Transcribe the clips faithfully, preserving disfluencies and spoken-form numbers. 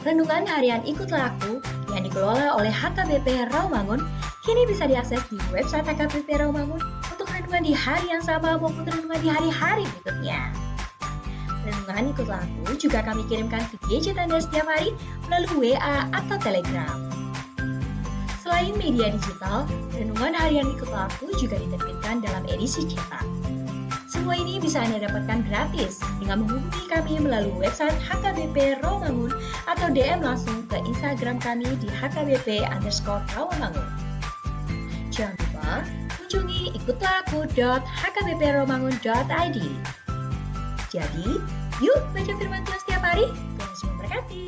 Renungan harian Ikutlah Aku yang dikelola oleh H K B P Rawamangun kini bisa diakses di website H K B P Rawamangun untuk renungan di hari yang sama maupun renungan di hari-hari berikutnya. Renungan Ikutlah Aku juga kami kirimkan ke gadget Anda setiap hari melalui W A atau Telegram. Selain media digital, renungan harian Ikutlah Aku juga diterbitkan dalam edisi cetak. Semua ini bisa Anda dapatkan gratis dengan menghubungi kami melalui website H K B P Rawamangun atau D M langsung ke Instagram kami di H K B P underscore Rawamangun. Jangan lupa kunjungi ikutlah aku dot H K B P rawamangun dot I D. Jadi, yuk baca firman Tuhan setiap hari. Tuhan Yesus memberkati.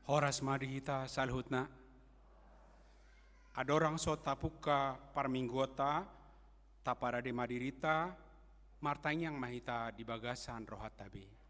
Horas ma di hita saluhutna. Andorang so tapungka parmingguonta, taparade ma dirinta, martangiang ma hita di bagasan rohanta be.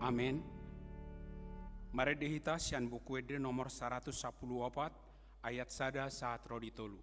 Amen. Marende hita sian Buku Ende nomor saratus sampulu opat, ayat sada sahat ro di tolu.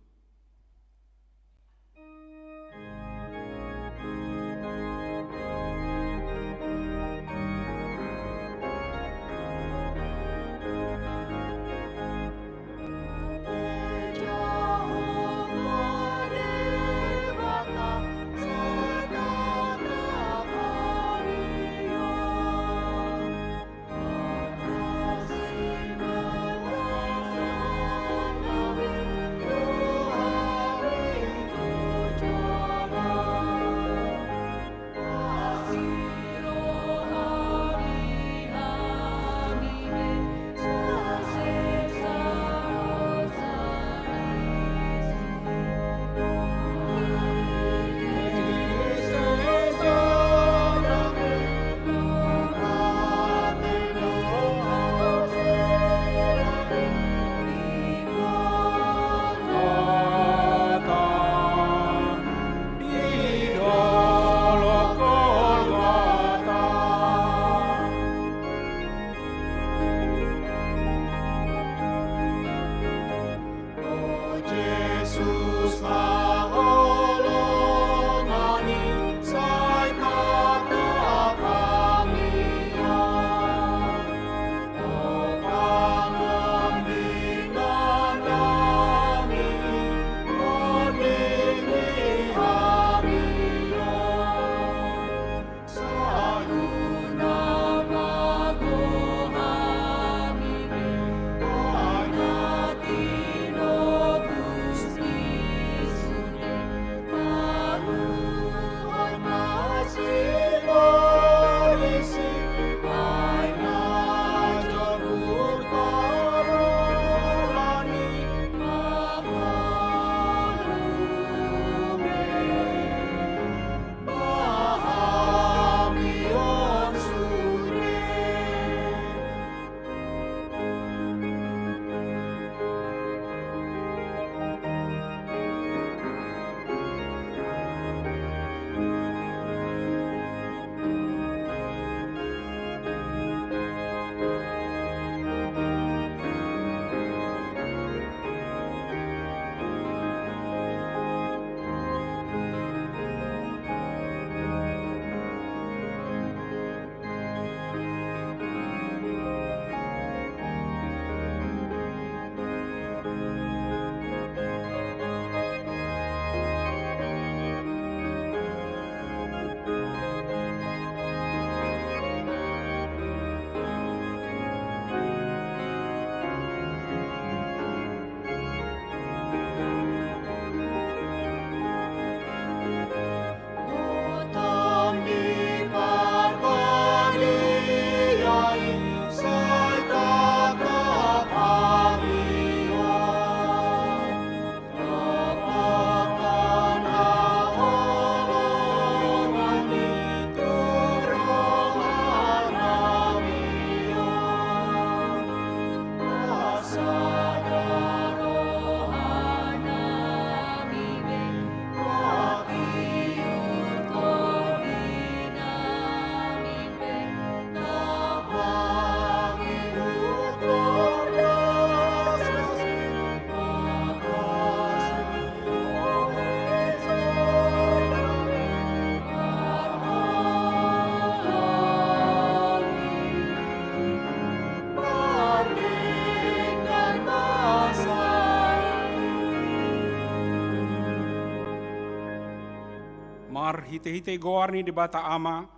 Marhite-hite goar ni Debata Ama,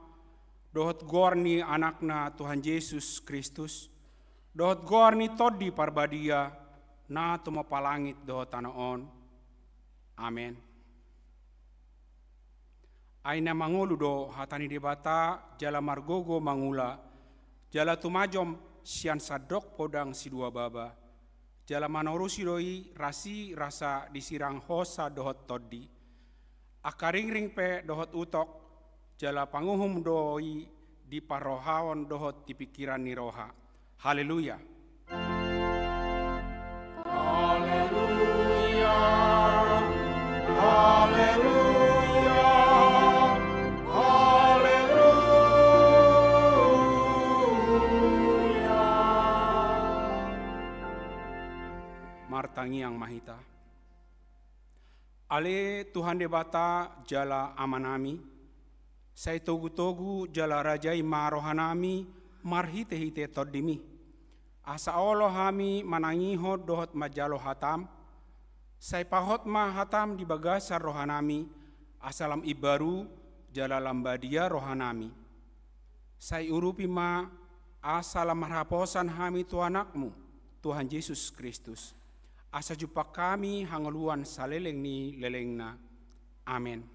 dohot goar ni Anakna Tuhan Jesus Kristus, dohot goar ni Tondi Parbadia, na tumompa langit dohot tano on. Amen. Ai na mangolu do hata ni Debata jala margogo mangula, jala tumajom sian sandok podang siduababa, jala manorusi do i ras i rasa disirang hosa dohot tondi. Angka ringring pe dohot utok, jala panguhum do i di parrohaon dohot di pingkiran ni roha. Haleluya. Haleluya. Haleluya. Haleluya. Martangiang ma hita. Ale Tuhan Debata jala Amanami, sai togu-togu jala rajai ma rohanami marhite-hite Tondimi, asa olo hami manangihon dohot manjalo hatam. Sai pahot ma hatam di bagasan rohanami, asa lam imbaru jala lam badia rohanami. Sai urupi ma, asa lam marhaposan hami tu Anakmu, Tuhan Jesus Kristus, asa jumpang hami hangoluan saleleng ni lelengna. Amen.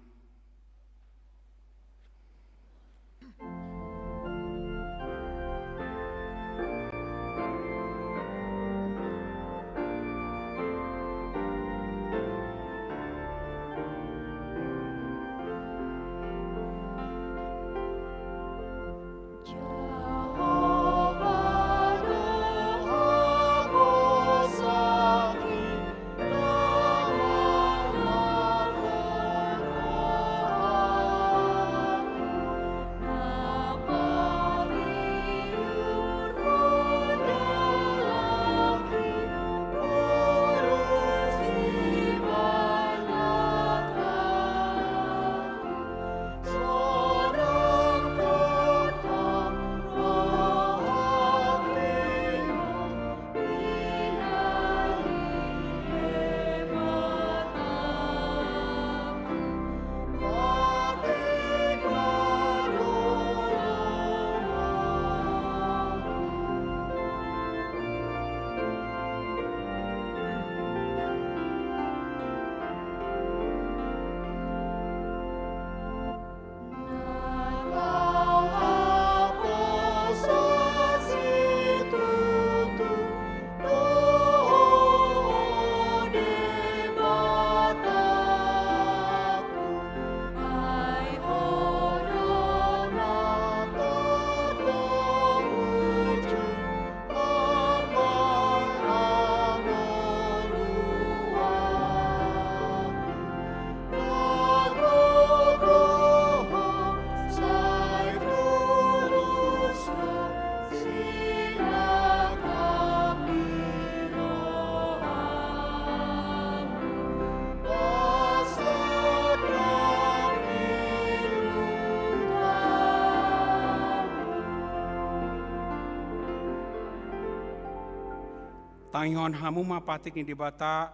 Tangihon hamu ma patik ni Debata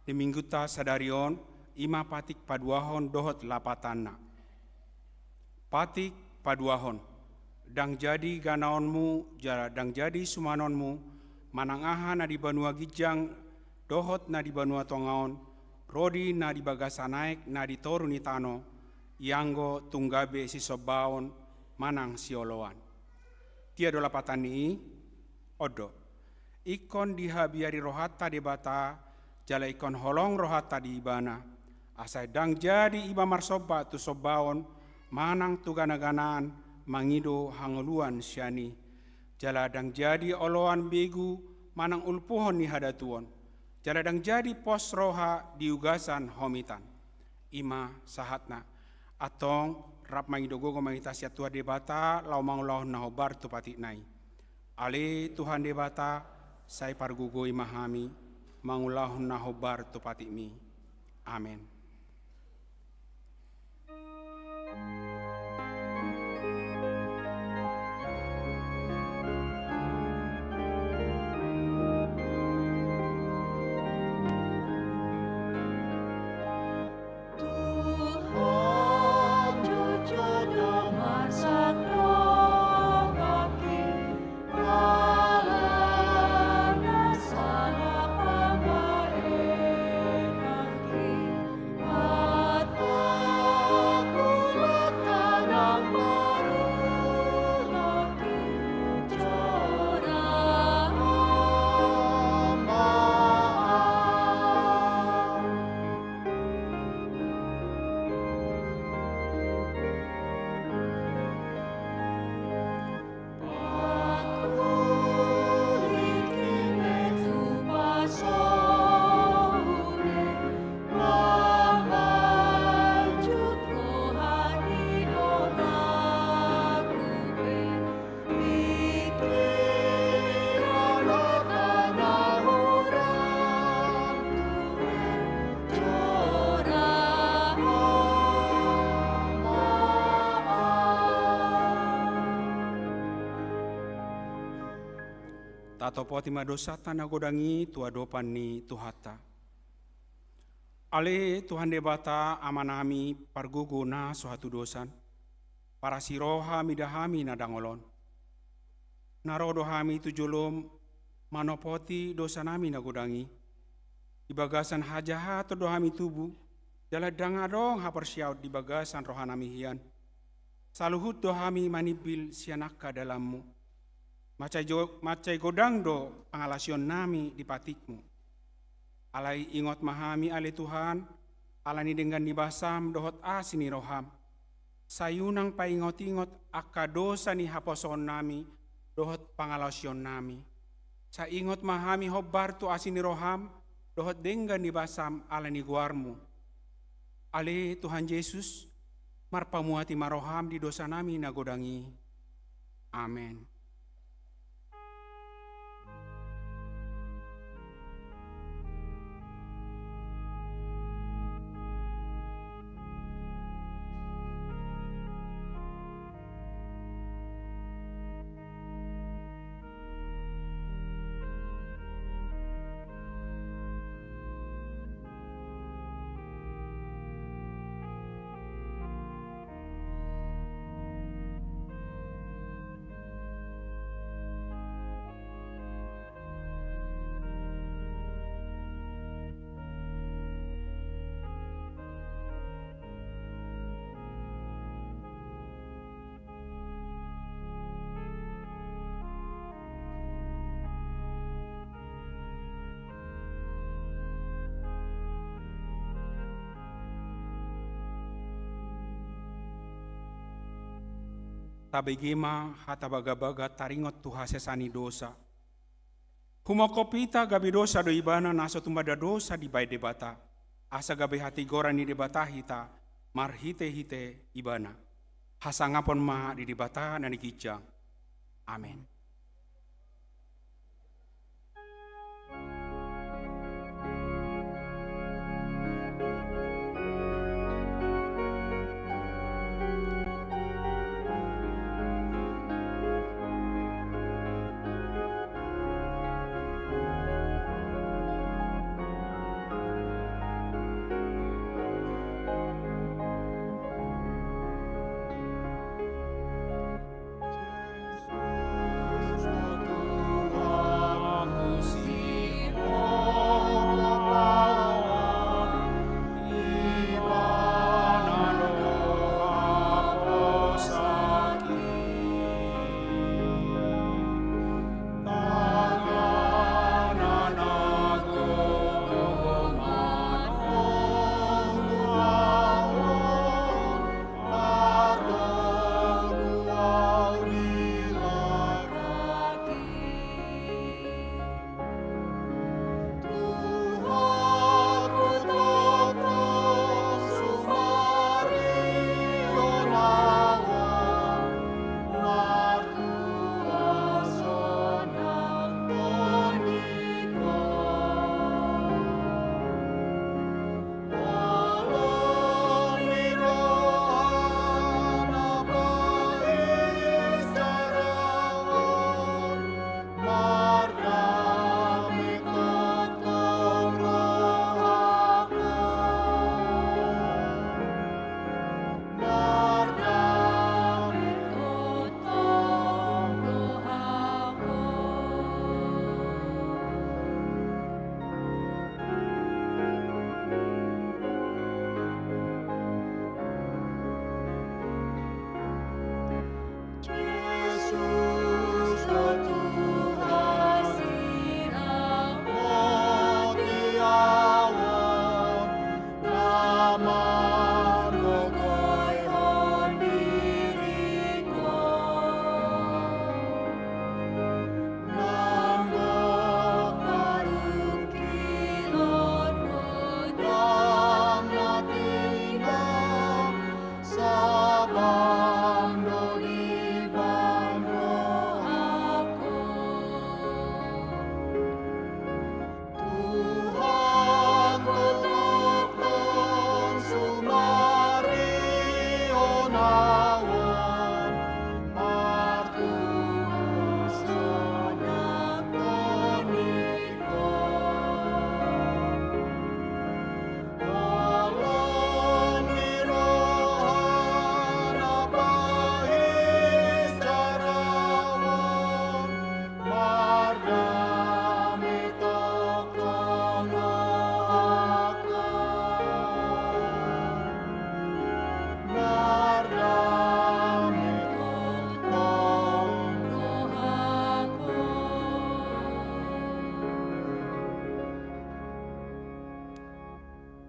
di minggunta sadari on, i ma patik paduahon dohot lapatanna. Patik paduahon. Ndang jadi ganaonmu, jala ndang jadi sumanonmu, manang aha na di banua ginjang dohot na di banua tonga on, ro di na di bagasan aek na di toru ni tano, ianggo tung gabe sisombaon manang sioloan. Dia do lapatan ni i? On do. Ingkon dihabiari rohanta Debata, jala ingkon holong rohanta di Ibana, asa ndang jadi iba marsomba tu sombaon manang tu gana-ganaan mangido hangoluan sian i, jala ndang jadi oloan begu manang ulpuhon ni hadatuon, jala ndang jadi pos roha di ugasan homitan. I ma sahatna. Antong, rap mangido gogo ma hita sian Tuhan Debata laho mangulahon na hombar tu patikna i. Ale Tuhan Debata, sai pargogoi ma hami mangulahon na hombar tu patikmi. Amen. Atopoti ma dosanta na godang i tu adopan ni Tuhanta. Ale Tuhan Debata, Amanami, pargogo na so hatudosan, parasi roha mida hami na dangol on. Na ro do hami tu jolom manopoti dosanami na godang i. Di bagasan hajahaton do hami tubu, jala ndang adong haporseaon di bagasan rohanami hian. Saluhut do hami manimbil sian angka dalanmu. Mansai jo-, mansai godang do pangalaosionnami di patikmu. Alai ingot ma hami ale Tuhan, ala ni denggan ni basam dohot asi ni roham. Sai unang paingot-ingot angka dosa ni haposoonnami dohot pangalaosionnami. Sai ingot ma hami hombar tu asi ni roham dohot denggan ni basam ala ni goarmu. Ale Tuhan Jesus, marpamuati ma roham di dosanami na godang i. Amen. Tabege ma hata bagabaga taringot tu hasesaan ni dosa. Humongkop hita gabe dosa do ibana na so tumanda dosa dibaen Debata, asa gabe hatigoran ni Debata hita marhitehite ibana. Hasangapon ma di Debata na di ginjang. Amen.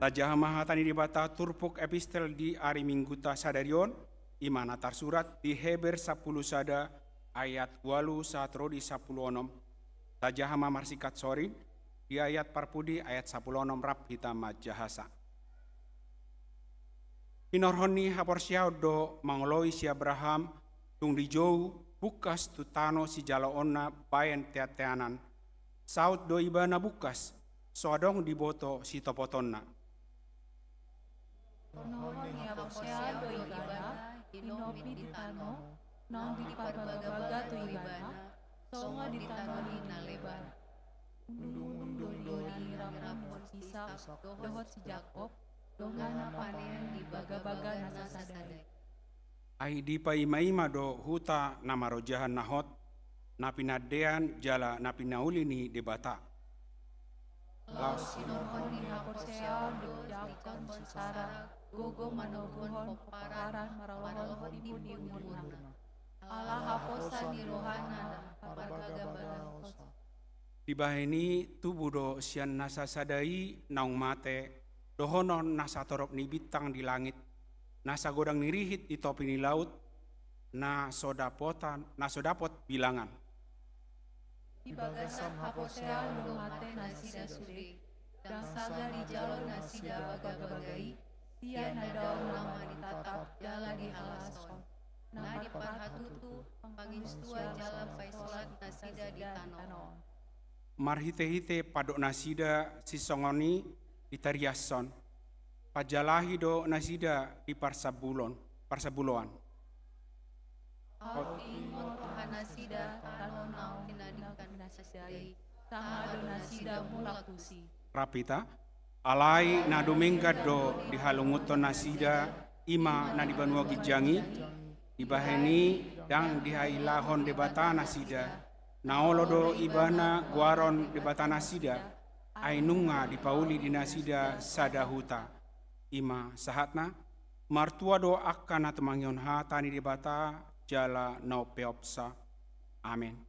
Tajaha ma hata ni Debata turpuk epistel di ari Mingguta sadari on, i ma na tarsurat di Heber sampulu sada ayat ualu sahat ro di sampulu onom. Tajaha ma marsingkat sorin, di ayat parpudi ayat sampulu onom rap hita manjahasa. Hinorhon ni haporseaon do mangoloi si Abraham, dung dijou bungkas tu tano sijaloonna baen teanteanan. Saut do ibana bungkas, so adong diboto sitopotonna. Hinorhon ni haporseaon do ibana, inopi di tano, naung diparbagabaga tu ibana, songon di tano ni na lebar. Undungundu do dihirahon si Isak dohot si Jakob, dongan na panean di bagabaga na sasada i. Ai dipaimaima do huta na marojahan na hot, na pinandean jala na pinauli ni Debata. Laos hinorhon ni haporseaon do diampehon si Sara gogo manoguhon pomparan maralohon tibu ni umurna. Ala haposan ni rohana na pargagabaga hosa. Dibahen i tubu do sian na sasada i naung mate, dohonon na satorop ni bintang di langit, na sagodang ni rihit di topi ni laut, na so dapotan, na so dapot bilangan. Di bagasan haporseaon do mate nasida sude, ndang sagar dijalo nasida bagabaga i, sian na daong nama ditatap jala dihalashon, na diparhatutu panginsuan jala paisolat nasida di tano on. Marhitehite pandok nasida sisongon i ditariashon, panjalahi do nasida di parsabulon, parsabuloan. Hot ingot roha nasida tano naung tinadingkan nasida i, sanga do nasida mulak tusi. Rap hita. Alai na dumenggan do dihalungunhon nasida, i ma na di banua ginjang i, dibahen i ndang dihailahon Debata nasida, na olo do ibana goaron Debata nasida, ai nunga dipauli di nasida sada huta. I ma sahatna. Martua do angka na tumangihon hata ni Debata jala na umpeopsa. Amen.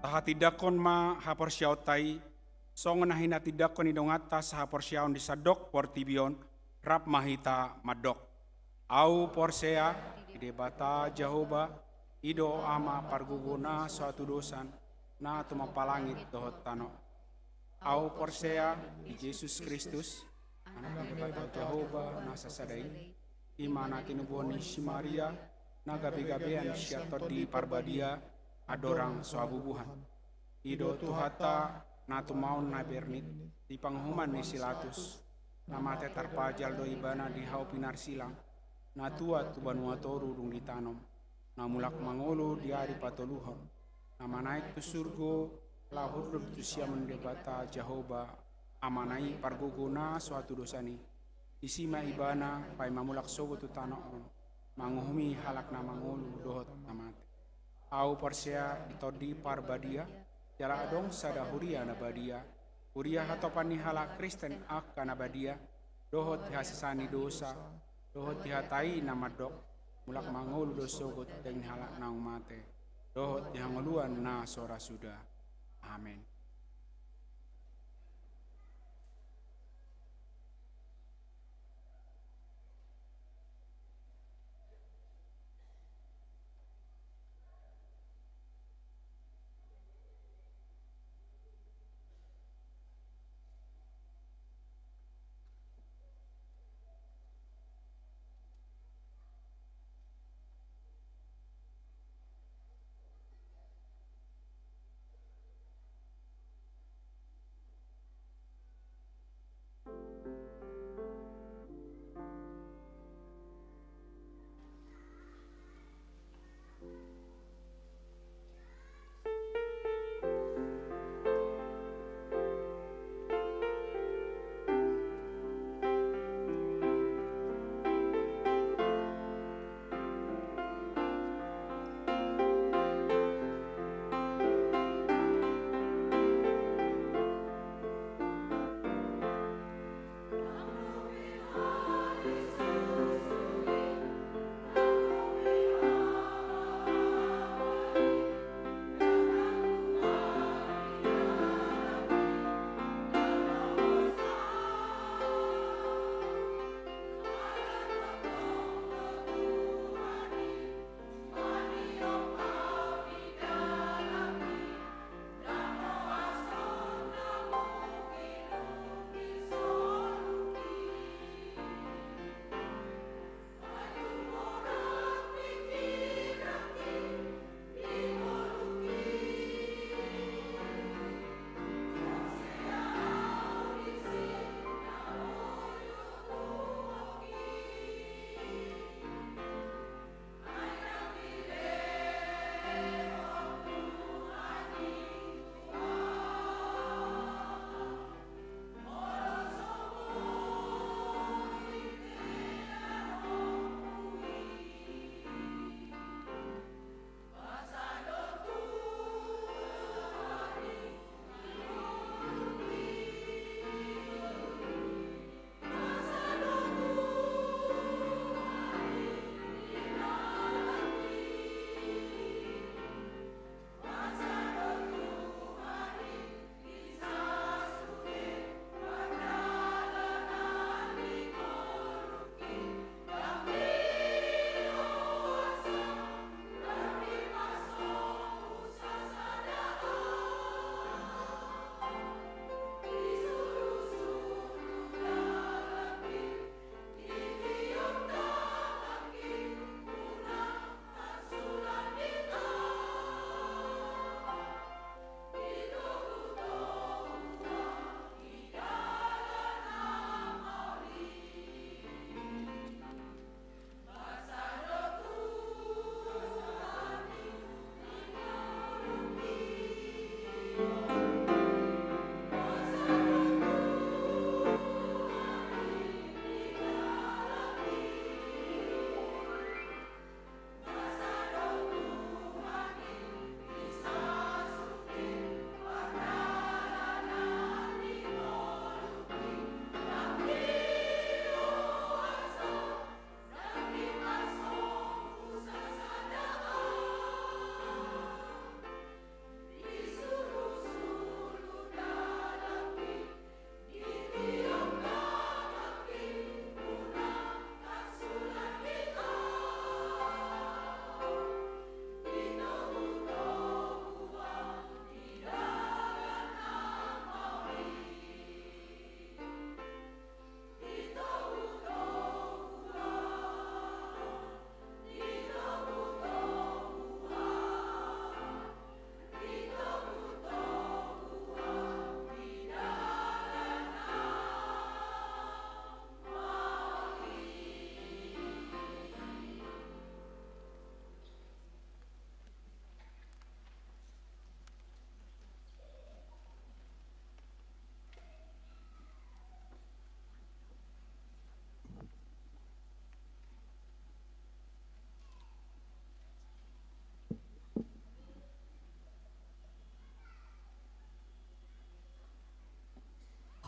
Tahatindangkon ma haporseaonta i, songon na hinatindangkon ni donganta sahaporseaon di sandok portibi on, rap ma hita mandok. Ahu porsea di Debata Jahowa, i do Ama pargogona so hatudosan, na tumompa langit dohot tano. Ahu porsea di Jesus Kristus, Anak ni Debata Jahowa na sasada i, i ma na tinubuhon ni si Maria, na gabegabean sian Tondi Parbadia, andorang so habubuhan. I do Tuhanta, na tumaon na bernit di panguhuman ni si Latus, na mate tarpajal do ibana di hau pinarsilang, na tuat tu banua toru dung ditanom, na mulak mangolu di ari patoluhon, na manaek tu surgo, laho hundul tu siamun ni Debata Jahowa, Amana i pargogona so hatudosan i. Disi ma Ibana paima mulak sogot tu tano on, manguhumi halak na mangolu dohot na mate. Ahu porsea di Tondi Parbadia, jala adong sada huria na badia, huria hatopan ni halak Kristen angka na badia, dohot di hasesaan ni dosa, dohot di hata i na mandok, mulak mangolu do sogot daging ni halak naung mate, dohot di hangoluan na so ra suda. Amen.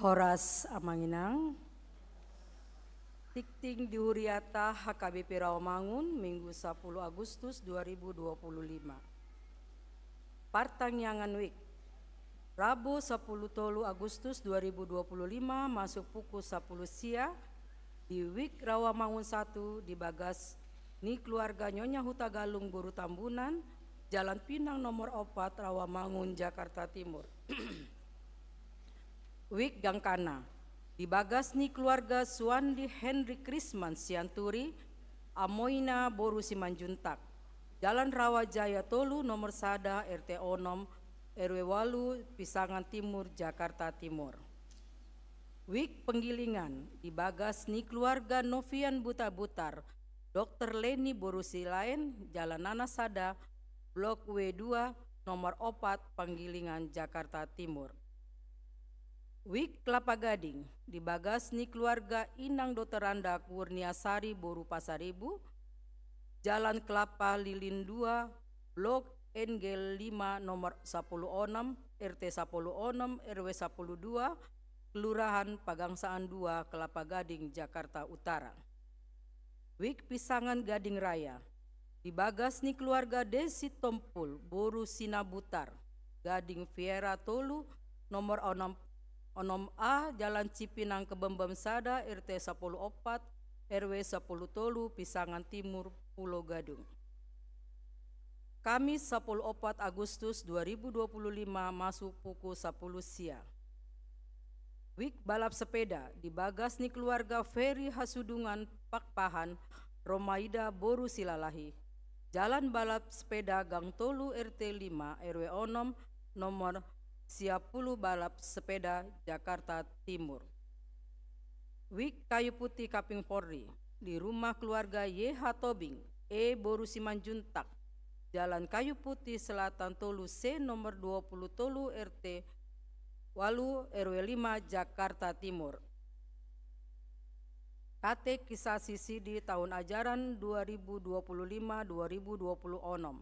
Horas amang inang. Tingting di huriata H K B P Rawamangun, Minggu sapuluh Agustus dua ribu dua puluh lima. Partangiangan wijk. Rabu sapuluh tolu Agustus dua ribu dua puluh lima masuk pukul sapuluh sia di wijk Rawamangun satu di bagas ni keluarga Nyonya Hutagalung boru Tambunan, Jalan Pinang nomor opat, Rawamangun, Jakarta Timur. Wijk gangkana, di bagas ni keluarga Suandi Henry Krisman Sianturi, Amoina boru Simanjuntak, Jalan Rawa Jaya tolu nomor sada, R T onom, R W walu, Pisangan Timur, Jakarta Timur. Wijk penggilingan, di bagas ni keluarga Novian Buta-Butar, Dokter Leni boru Silaen, Jalan Nanas sada, Blok W dua, nomor opat, Penggilingan, Jakarta Timur. Wijk Kelapa Gading, di bagas ni keluarga Inang Dokter Randa Kurniasari boru Pasaribu, Jalan Kelapa Lilin dua, Blok N G lima, nomor sapuluh onom, R T sapuluh onom, R W sapuluh dua, Kelurahan Pagangsaan dua, Kelapa Gading, Jakarta Utara. Wijk Pisangan Gading Raya, di bagas ni keluarga Desi Tompul boru Sinabutar, Gading Fiera tolu, nomor onom, onom A, Jalan Cipinang Kebembem sada, R T sapuluh opat, R W sapuluh tolu, Pisangan Timur, Pulo Gadung. Kamis sapuluh opat Agustus dua ribu dua puluh lima masuk pukul sapuluh sia. Wijk balap sepeda, di bagas ni keluarga Ferry Hasudungan Pakpahan, Romaida boru Silalahi, Jalan Balap Sepeda Gang tolu, R T lima, R W onom, nomor sia puluh, Balap Sepeda, Jakarta Timur. Wijk Kayu Putih Kapling Porri, di rumah keluarga Y H Tobing, E boru Simanjuntak, Jalan Kayu Putih Selatan tolu C, nomor dua puluh tolu, R T walu, R W lima, Jakarta Timur. Katekisasi Sidi tahun ajaran dua ribu dua puluh lima dua ribu dua puluh onom.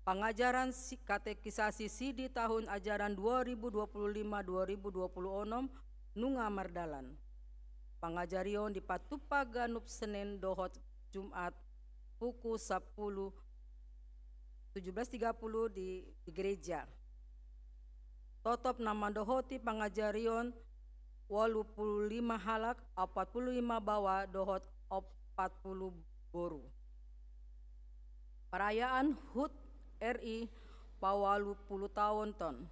Pangajaran si-, Katekisasi Sidi tahun ajaran dua ribu dua puluh lima dua ribu dua puluh onom nunga mardalan. Pangajarion dipatupa ganup Senen dohot Jumat pukul sapuluh, tujuh belas tiga puluh di, di gereja. Totop na mandohoti pangajarion ualu puluh lima halak, opat puluh lima baoa dohot opat puluh boru. Perayaan HUT R I paualu puluh taon ton.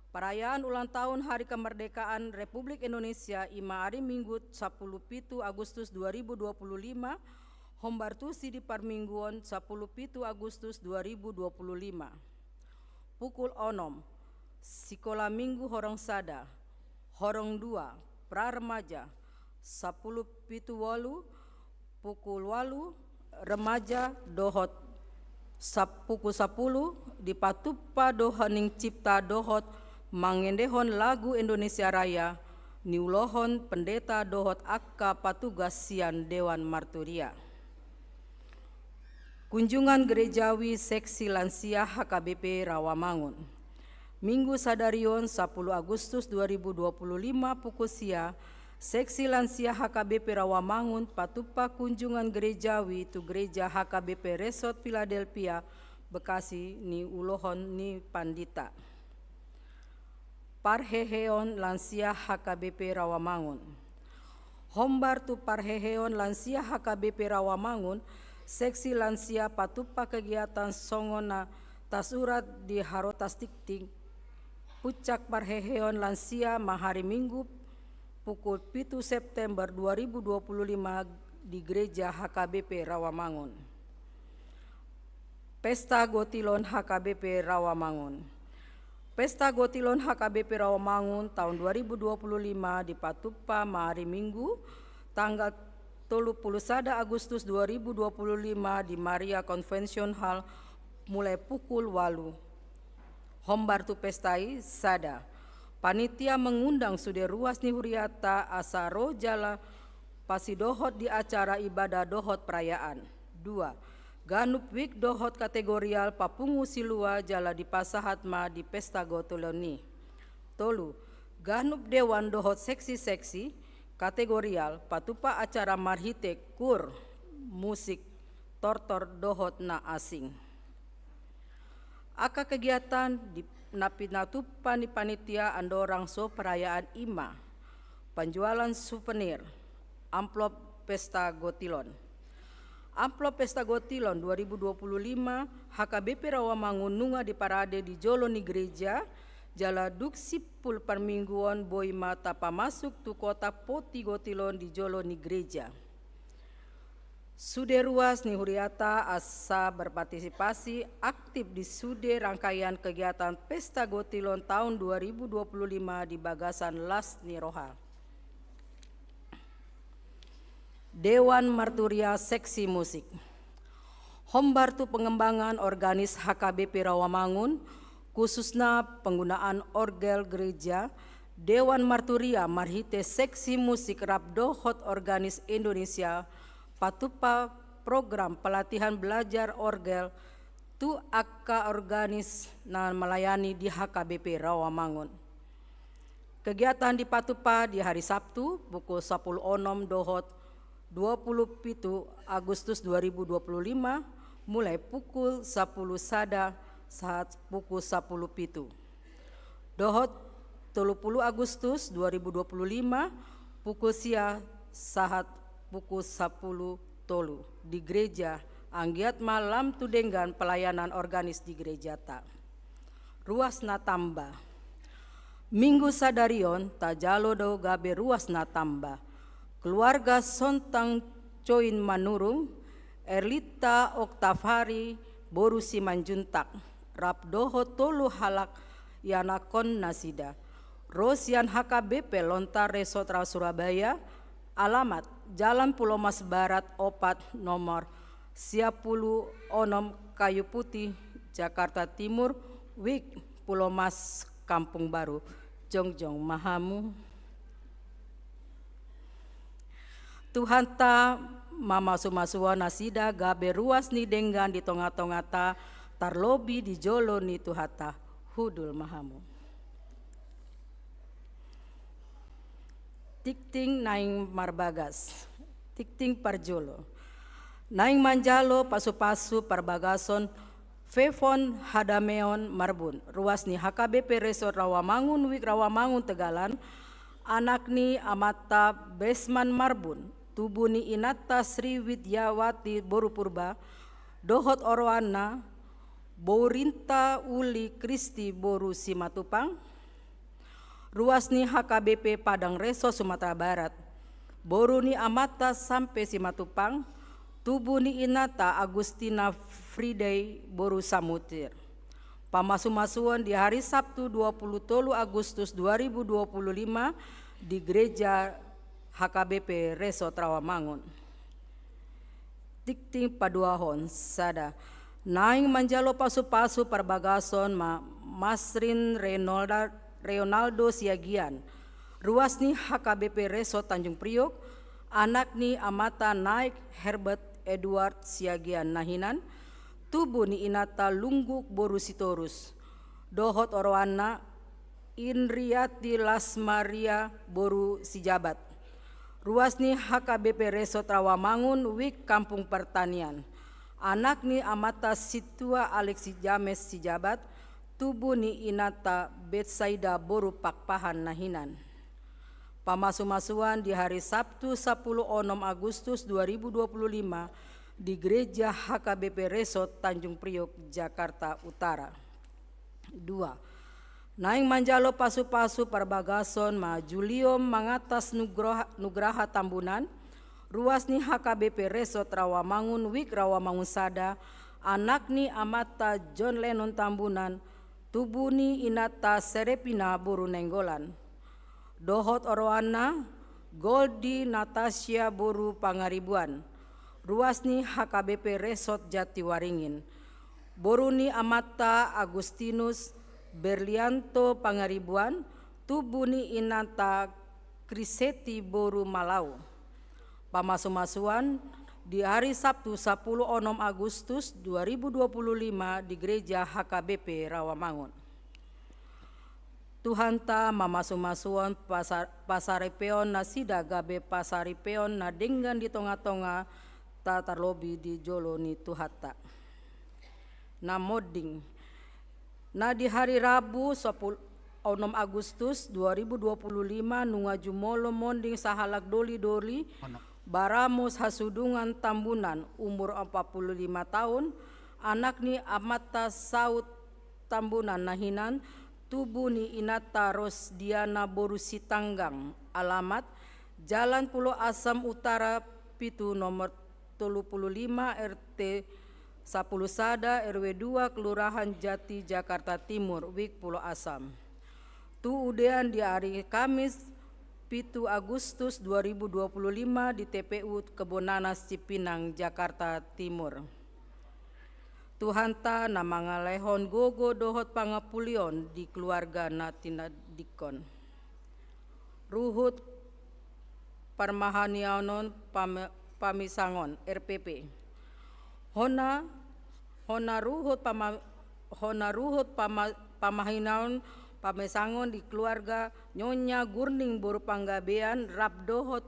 Perayaan ulang tahun Hari Kemerdekaan Republik Indonesia i ma ari Minggu sapuluh pitu Agustus dua ribu dua puluh lima, hombar tusi di parmingguon sapuluh pitu Agustus dua ribu dua puluh lima. Pukul onom, Sikola Minggu horong sada, horong dua, pra remaja, sapuluh pitu walu, pukul walu, remaja dohot sap-, pukul sapuluh, dipatupa do hening cipta dohot mangendehon lagu Indonesia Raya, niulohon pendeta dohot angka patugas sian Dewan Marturia. Kunjungan Gerejawi Seksi Lansia H K B P Rawamangun. Minggu sadarion, sapuluh Agustus dua ribu dua puluh lima, pukul sia, Seksi Lansia H K B P Rawamangun patupa kunjungan gerejawi tu Gereja H K B P Resort Philadelphia, Bekasi, niulohon ni pandita. Parheheon Lansia H K B P Rawamangun. Hombar tu parheheon Lansia H K B P Rawamangun, Seksi Lansia patupa kegiatan songon na tasurat di harotas tingting. Puncak parheheon lansia ma hari Minggu pukul pitu September dua ribu dua puluh lima di Gereja H K B P Rawamangun. Pesta Gotilon H K B P Rawamangun. Pesta Gotilon H K B P Rawamangun tahun dua ribu dua puluh lima dipatupa ma ari Minggu, tanggal tolu puluh sada Agustus dua ribu dua puluh lima di Maria Convention Hall mulai pukul walu. Hombar tu pesta i, sada. Panitia mengundang sude ruas ni huriata asa ro jala pasidohot di acara ibadah dohot perayaan. Dua. Ganup wijk dohot kategorial papungu silua jala dipasahat ma di pesta gotilon i. Tolu. Ganup dewan dohot seksi-seksi kategorial patupa acara marhite kur, musik, tortor dohot na asing. Angka kegiatan di, na pinatupa ni panitia andorang so perayaan i ma: penjualan suvenir, amplop pesta gotilon. Amplop pesta gotilon dua ribu dua puluh lima H K B P Rawamangun nunga diparade di jolo ni gereja, jala dung simpul parmingguon boi ma tapamasuk tu kotak poti gotilon di jolo ni gereja. Sude ruas ni huriata asa berpartisipasi aktif di sude rangkaian kegiatan pesta gotilon taon dua ribu dua puluh lima di bagasan las ni roha. Dewan Marturia Seksi Musik. Hombar tu pengembangan organis H K B P Rawamangun, khususna penggunaan orgel gereja, Dewan Marturia marhite seksi musik rap dohot organis Indonesia patupa program pelatihan belajar orgel tu angka organis na melayani di H K B P Rawamangun. Kegiatan dipatupa di hari Sabtu pukul sapuluh onom dohot dua puluh pitu Agustus dua ribu dua puluh lima, mulai pukul sapuluh sada sahat pukul sapuluh pitu. Dohot tolu puluh Agustus dua ribu dua puluh lima, pukul sia sahat pukul sapuluh tolu di gereja, anggiat ma lam tu denggan pelayanan organis di gerejata. Ruas na tamba. Minggu sadari on tajalo do gabe ruas na tamba. Keluarga Sontang Coin Manurung, Erlita Oktavari boru Simanjuntak, rap dohot tolu halak ianakhon nasida, ro sian H K B P Lontar Resort Ra Surabaya, alamat Jalan Pulomas Barat opat, nomor sia puluh onom, Kayu Putih, Jakarta Timur, Wijk Pulomas, Kampung Baru. Jongjong ma hamu. Tuhanta mamasumasua nasida gabe ruas ni denggan di tongatongata, tarlobi di jolo ni Tuhanta. Hundul ma hamu. Tingting naeng marbagas. Tingting parjolo. Naeng manjalo pasupasu parbagason Fefon Hadameon Marbun, ruas ni H K B P Resort Rawamangun, Wijk Rawamangun, Tegalan, anak ni amanta Besman Marbun, tubu ni inanta Sri Widyawati boru Purba, dohot oroanna, bourinta Uli Kristi boru Simatupang, ruas ni H K B P Padang Resort Sumatera Barat, boru ni amanta Sampe Simatupang, tubu ni inanta Agustina Friday boru Samosir. Pamasumasuon di hari Sabtu dua puluh tolu Agustus dua ribu dua puluh lima di gereja H K B P Resort Rawamangun. Tingting paduahon, sada. Naeng manjalo pasupasu parbagason ma Masrin Renolda, Reonaldo Siagian, ruas ni H K B P Resort Tanjung Priok, anak ni amanta Naik Herbert Edward Siagian Nahinan, tubu ni inanta Lungguk boru Sitorus, dohot oroanna Indriati Lasmaria boru Sijabat, ruas ni H K B P Resort Rawamangun, Wijk Kampung Pertanian, anak ni amanta Sintua Alexi James Sijabat, tubu ni inanta Betsaida boru Pakpahan Nahinan. Pamasumasuan di hari Sabtu sapuluh onom Agustus dua ribu dua puluh lima di gereja H K B P Resort Tanjung Priok, Jakarta Utara. Dua. Naeng manjalo pasupasu parbagason ma Julio Mangatas Nugroha, Nugraha Tambunan, ruas ni H K B P Resort Rawamangun, Wijk Rawamangun Sada, anak ni amanta John Lennon Tambunan, tubu ni inanta Serepina boru Nainggolan, dohot oroanna Goldi Natasia boru Pangaribuan, ruas ni H K B P Resort Jatiwaringin, boru ni amanta Agustinus Berlianto Pangaribuan, tubu ni inanta Kriseti boru Malau. Pamasumasuan di hari Sabtu sapuluh onom Agustus dua ribu dua puluh lima di gereja H K B P Rawamangun. Tuhanta mamasumasu pasaripeon nasida gabe pasaripeon na denggan di tongatonga ta tarlobi di jolo ni Tuhanta. Na monding. Na di hari Rabu onom Agustus dua ribu dua puluh lima nunga jumolo monding sahalak dolidoli Baramos Hasudungan Tambunan, umur empat puluh lima taon, anak ni amanta Saud Tambunan na hinan, tubu ni inanta Rosdiana boru Sitanggang, alamat Jalan Pulo Asam Utara pitu nomor tolu puluh lima R T sapuluh sada R W dua Kelurahan Jati Jakarta Timur, Wik Pulo Asam. Tu udean di ari Kamis pitu Agustus dua ribu dua puluh lima di T P U Kebon Nanas Cipinang, Jakarta Timur. Tuhanta na mangalehon gogo dohot pangampulion di keluarga na tinandikkon. Ruhut parmahanianon pame-, pamisangon, R P P. Hona, hona ruhut pama-, hona ruhut pama-, pamahanianon pamisangon di keluarga Nyonya Gurning boru Panggabean rap dohot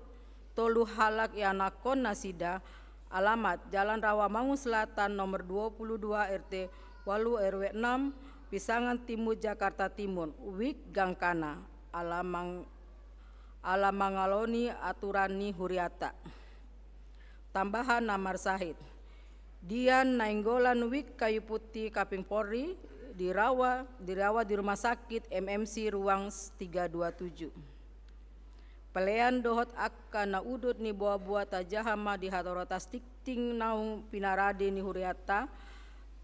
tolu halak ianakhon nasida, alamat Jalan Rawamangun Selatan nomor dua puluh dua R T walu R W enam, Pisangan Timur, Jakarta Timur, Wik gangkana, ala mang-, ala mangalehon aturan ni huriata. Tambahan na marsahit. Dian Nainggolan Wik Kayu Putih Kapling Polri, dirawat, dirawat di rumah sakit M M C ruang tiga dua tujuh. Pelean dohot angka na udut ni boaboa tajaha ma di hatoras tingting naung pinarade ni huriata,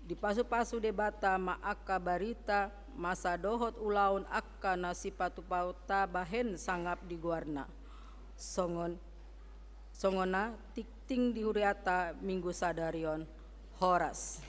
dipasupasu Debata ma angka barita masa dohot ulaon angka na sipatupaonta bahen sangap di goarna. Songon, songon na tingting di huriata Minggu sadari on. Horas.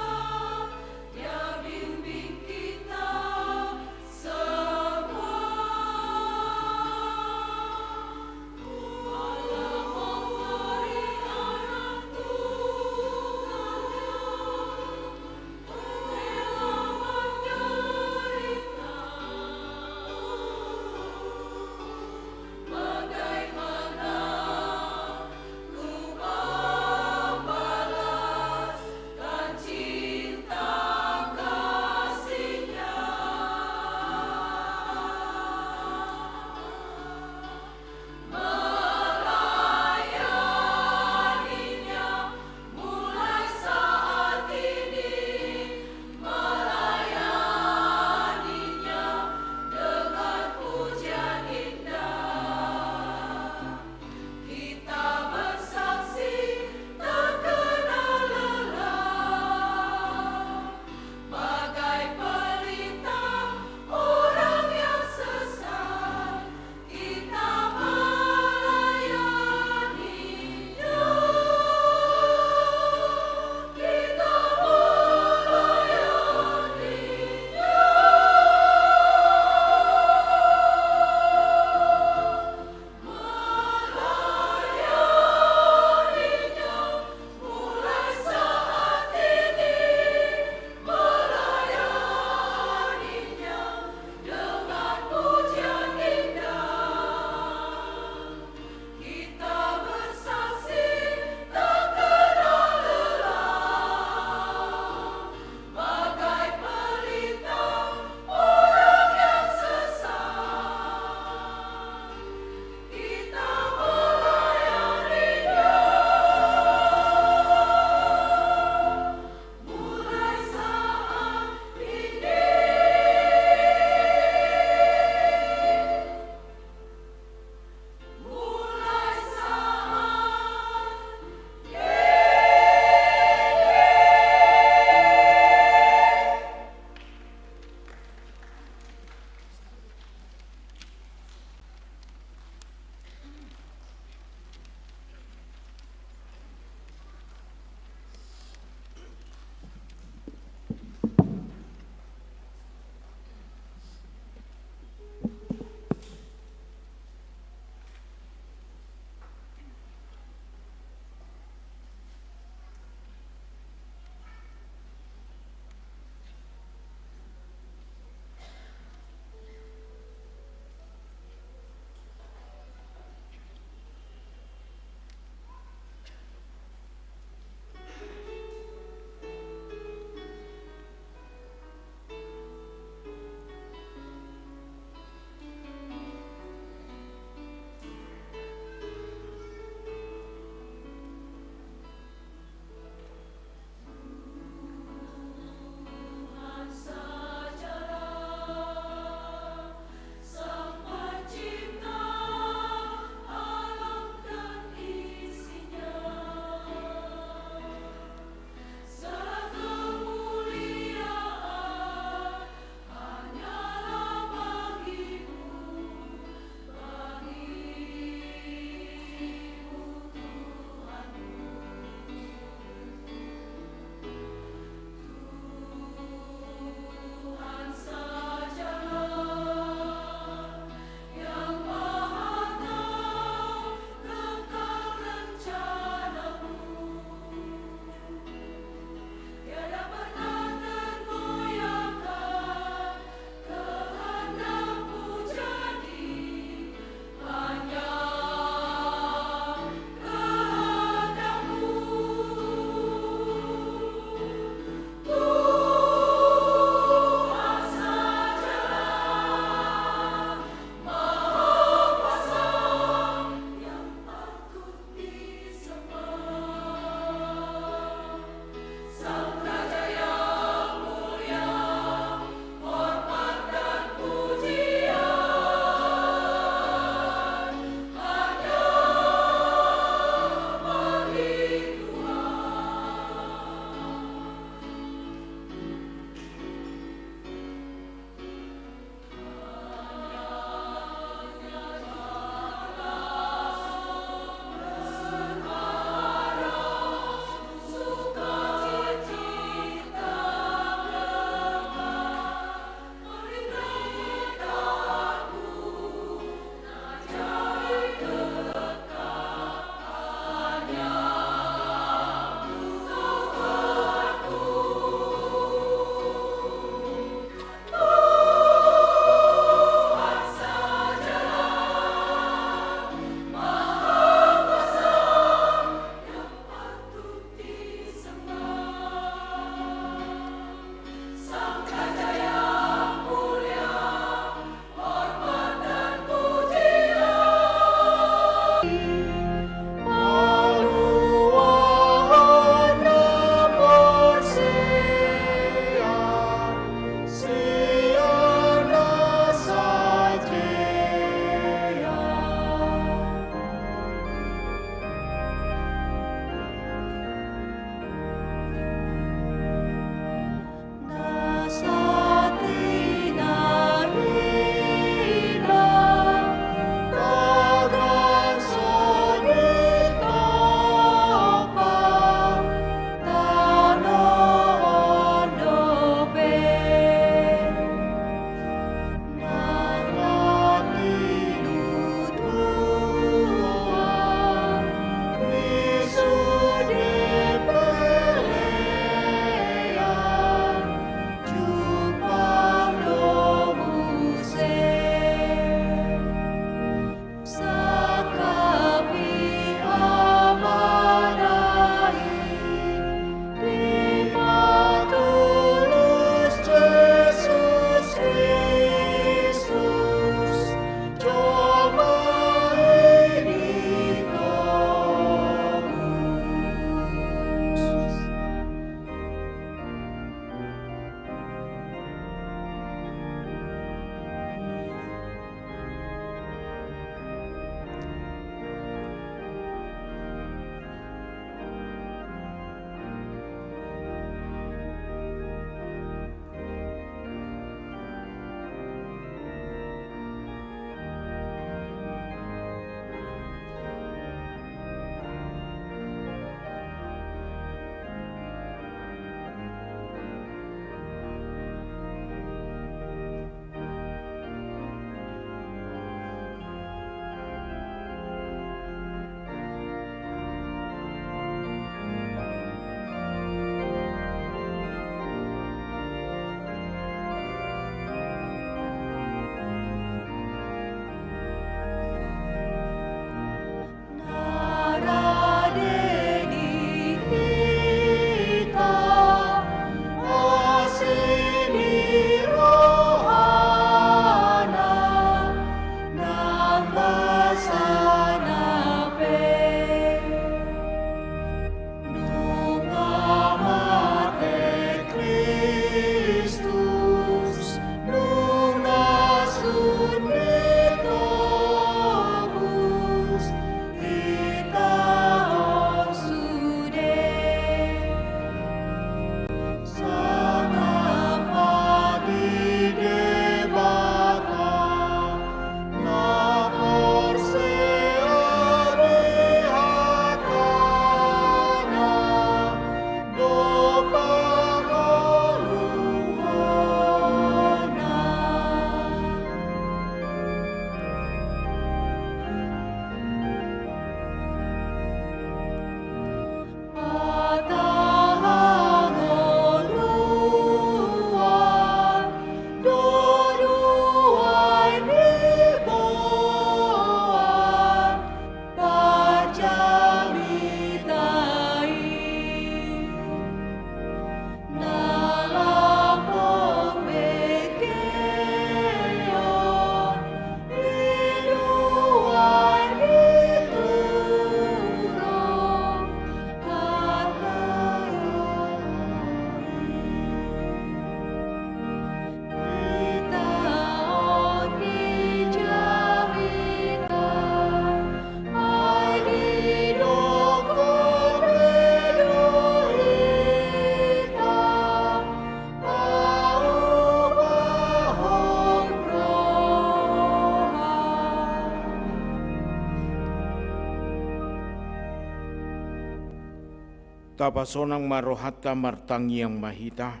Tapasonang ma rohanta, martangiang ma hita.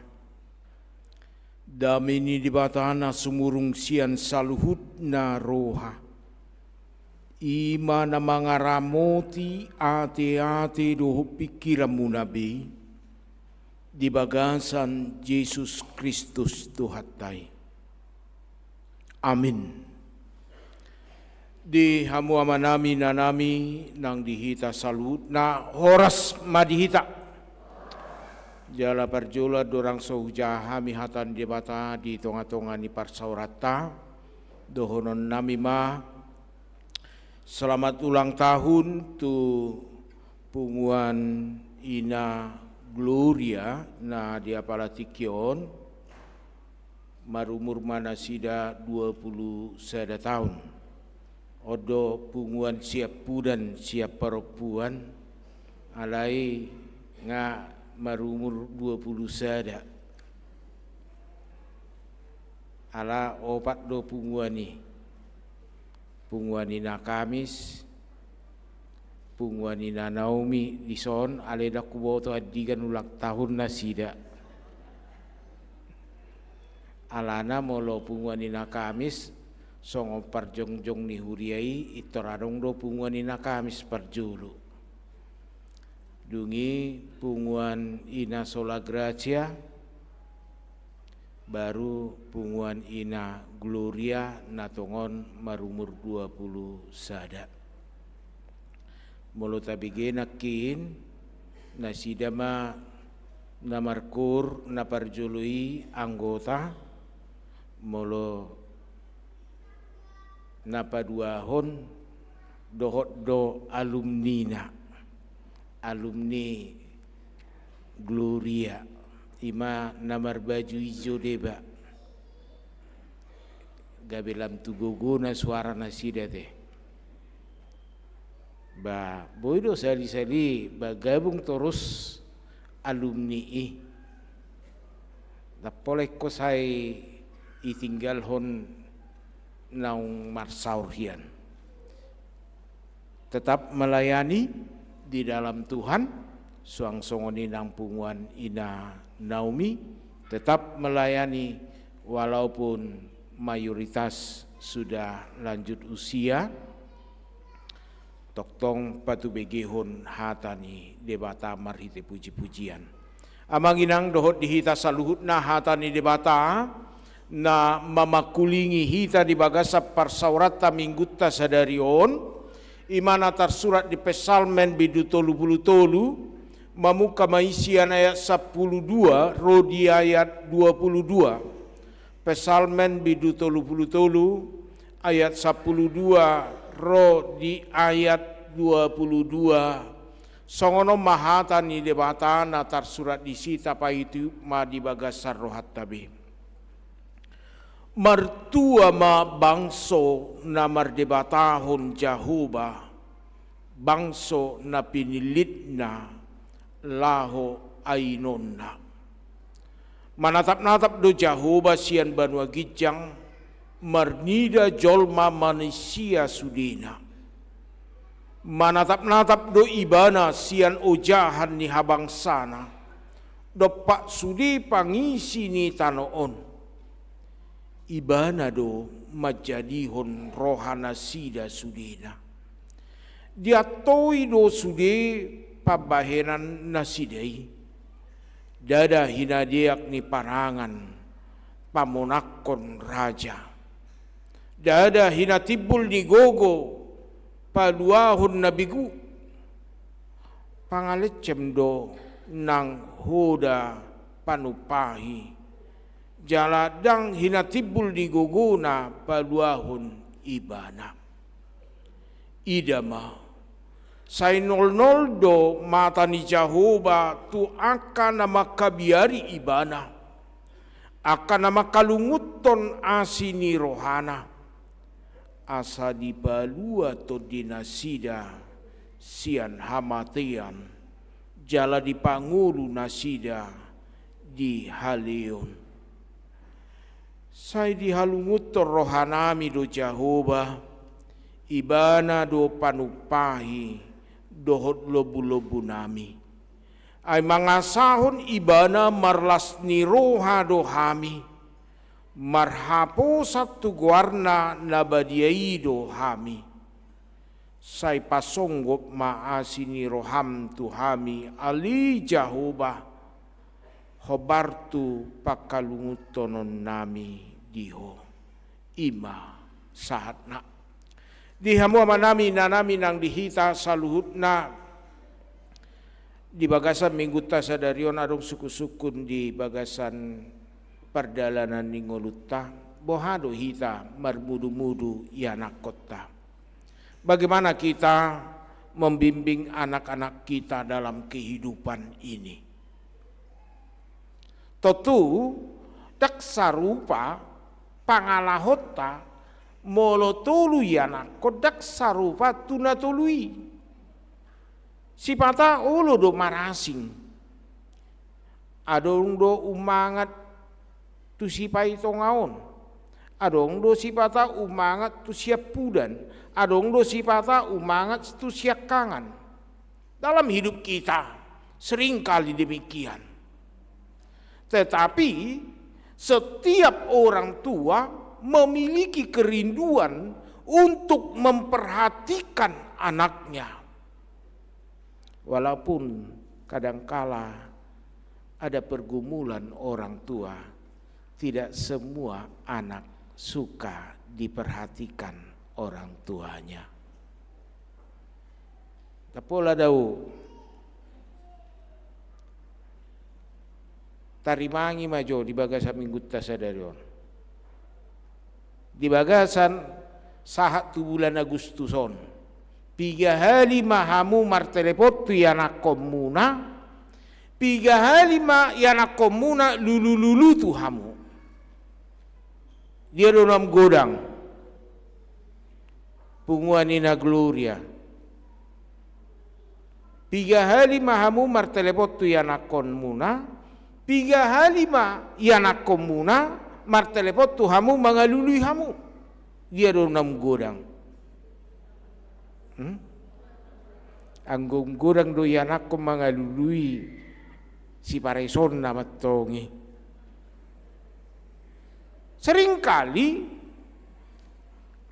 Dame ni Debata na sumurung sian saluhutna roha, i ma na mangaramoti ateate dohot pingkiranmuna be, di bagasan Jesus Kristus Tuhanta i. Amin. Di hamu amanami, inanami, nang di hita saluhutna, horas ma di hita. Jala parjolo andorang so hujaha hami hata ni Debata di tongatonga ni parsaoranta, dohononnami ma selamat ulang tahun tu punguan Ina Gloria na di apala tingki on, marumur ma nasida dua pulu sada taon. On do punguan siampudan siamparompuan, alai nga marumur dua pulu sada. Ala opat do punguan i. Punguan Ina Kamis, punguan Ina Naomi, dison alai ndang huboto andigan ulang tahun nasida. Alana molo punguan Ina Kamis, songon parjongjong ni huria i, pintor adong do punguan Ina Kamis parjolo. Dung i punguan Ina Sola Gracia, baru punguan Ina Gloria na tongon marumur dua pulu sada. Molo tabege nangkin, nasida ma na markoor na parjolo i anggota, molo na paduahon dohot do alumnina, alumni Gloria, i ma na marbaju ijo deba. Gabe lam tu gogona suara nasida te. Ba, boi do sali-sali, ba, gabung torus alumni i. Ndang pola ingkon sai ditinggalhon naung marsaor hian. Tetap melayani di dalam Tuhan, suang songon i nang punguan Ina Naomi, tetap melayani walaupun mayoritas sudah lanjut usia, tongtong patubegehon hata ni Debata marhite puji-pujian. Amang inang dohot di hita saluhutna, hata ni Debata na mamangkulingi hita di bagasan parsaoranta minggunta sadari on, i ma na tarsurat di Psalmen bindu tolu pulu tolu, mamungka ma i sian ayat sampulu dua ro di ayat dua pulu dua. Psalmen bindu tolu pulu tolu, ayat sampulu dua ro di ayat dua pulu dua. Songon on ma hata ni Debata na tarsurat disi, tapaihutihut ma di bagasan rohanta be. Martua ma bangso na mardebatahon Jahowa, bangso na pinillitna laho ainonna. Manatapnatap do Jahowa sian banua ginjang, marnida jolma manisia sudena. Manatapnatap do Ibana sian ojahan ni habangsana, dompak sude pangisi ni tano on. Ibana do manjadihon rohanasida sudena. Diantoi do sude pambahenannasida i. Ndada hinadeak ni parangan pamonangkon raja. Ndada hinatimbul ni gogo paluahon na begu. Pangalencem do nang hoda panumpahi, jala ndang hinatimbul ni gogona paluahon ibana. Ida ma, sai nolnol do mata ni Jahowa tu angka na mangkabiari ibana, angka na mangkalungunhon asi ni rohana, asa dipalua tondinasida sian hamatean, jala dipangolu nasida di haleon. Sai dihalungunhon rohanami do Jahowa, ibana do panumpahi dohot lombulombunami. Ai mangasahon Ibana marlas ni roha do hami, marhaposan tu goarna na badia i do hami. Sai pasonggop ma asi ni roham tu hami, ale Jahowa, hombar tu pangkalungunhononnami di Ho. I ma sahatna. Di hamu amanami, inanami nang di hita saluhutna, di bagasan minggunta sadari on adong sungkunsungkun di bagasan pardalanan ni ngolunta, boha do hita marmudumudu ianakkonta. Bagaimana kita membimbing anak-anak kita dalam kehidupan ini? Tontu, ndang sarupa pangalahonta molo tolu ianakkon, ndang sarupa tu na tolu i. Sipata olo do marasing. Adong do umangat tu Sipaitonga on. Adong do sipata umangat tu Siampudan. Adong do sipata umangat tu Siangkangan. Dalam hidup kita, seringkali demikian. Tetapi, setiap orang tua memiliki kerinduan untuk memperhatikan anaknya. Walaupun kadangkala ada pergumulan orang tua, tidak semua anak suka diperhatikan orang tuanya. Tapola dao. Tarimangi ma jo di bagasan minggunta sadari on. Di bagasan sahat tu bulan Agustus on, piga hali ma hamu martelepon tu ianakkonmuna, piga hali ma ianakkonmuna lulululu tu hamu? Dia do na manggodang? Punguan Nina Gloria. Piga hali ma hamu martelepon tu ianakkonmuna, piga hali ma ianakkonmuna martelepon tu hamu mangalului hamu? Dia do na manggodang? Hmm? Anggo manggodang do ianakkon mangalului, siparesonna mantong i. Seringkali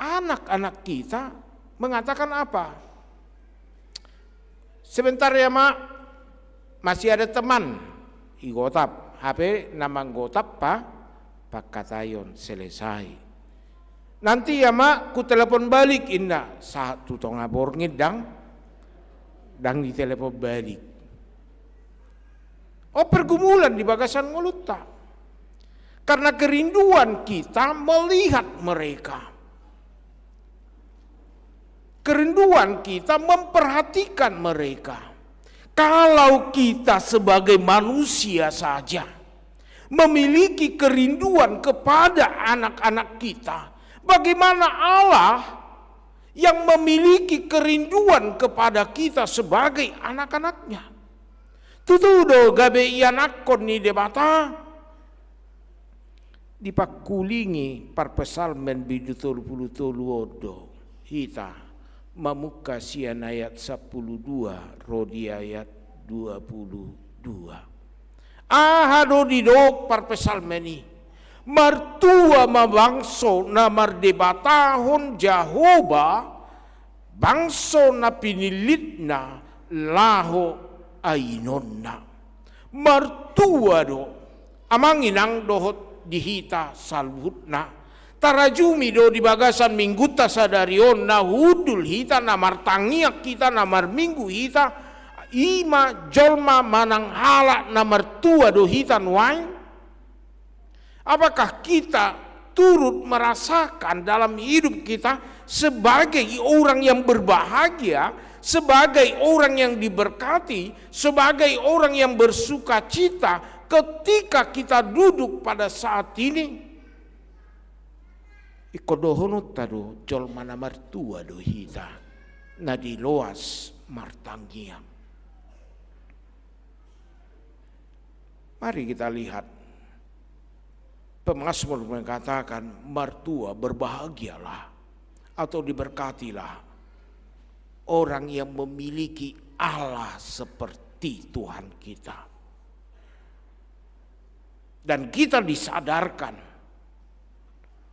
anak-anak kita mengatakan apa? Sebentar ya, Mak, masih ada teman. Igotap, hape na manggotap pa, pangkataion selesai. Nanti ya, Mak, ku telepon balik, inna, sahat tu tonga borngin ndang, ndang ditelepon balik. Oh, pergumulan di bagasan ngolunta. Karena kerinduan kita melihat mereka. Kerinduan kita memperhatikan mereka. Kalau kita sebagai manusia saja memiliki kerinduan kepada anak-anak kita, bagaimana Allah yang memiliki kerinduan kepada kita sebagai anak-anaknya? Tutu do gabe ianakkon ni Debata. Dipangkulingi parpsalmen bindu tolu pulu tolu on do hita mamungka sian ayat sampulu dua ro di ayat dua pulu dua. Aha do didok parpsalmen i? Martua ma bangso na mardebatahon Jahowa, bangso na pinillitna laho ainonna. Martua do, amang inang dohot di hita saluhutna. Tarajumi do di bagasan minggunta sadari on na hundul hita, na martangiang hita, na marminggu hita, i ma jolma manang halak na martua do hita nuaeng? Apakah kita turut merasakan dalam hidup kita sebagai orang yang berbahagia, sebagai orang yang diberkati, sebagai orang yang bersukacita ketika kita duduk pada saat ini? Ingkon dohononta do, jolma na martua do hita, na diloas martangiang. Mari kita lihat. Pemazmur mengatakan, martua, berbahagialah, atau diberkatilah orang yang memiliki Allah seperti Tuhan kita. Dan kita disadarkan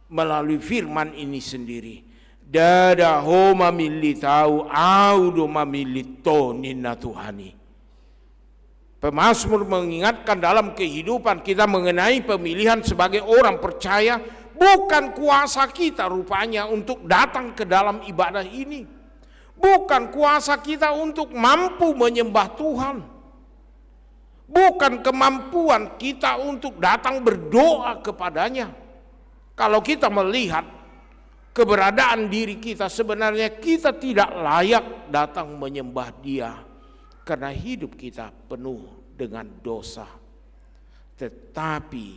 melalui firman ini sendiri. Ndada ho mamillit au, au do mamillit ho, ninna Tuhan i. Pemazmur mengingatkan dalam kehidupan kita mengenai pemilihan sebagai orang percaya, bukan kuasa kita rupanya untuk datang ke dalam ibadah ini. Bukan kuasa kita untuk mampu menyembah Tuhan. Bukan kemampuan kita untuk datang berdoa kepada-Nya. Kalau kita melihat keberadaan diri kita, sebenarnya kita tidak layak datang menyembah Dia, karena hidup kita penuh dengan dosa. Tetapi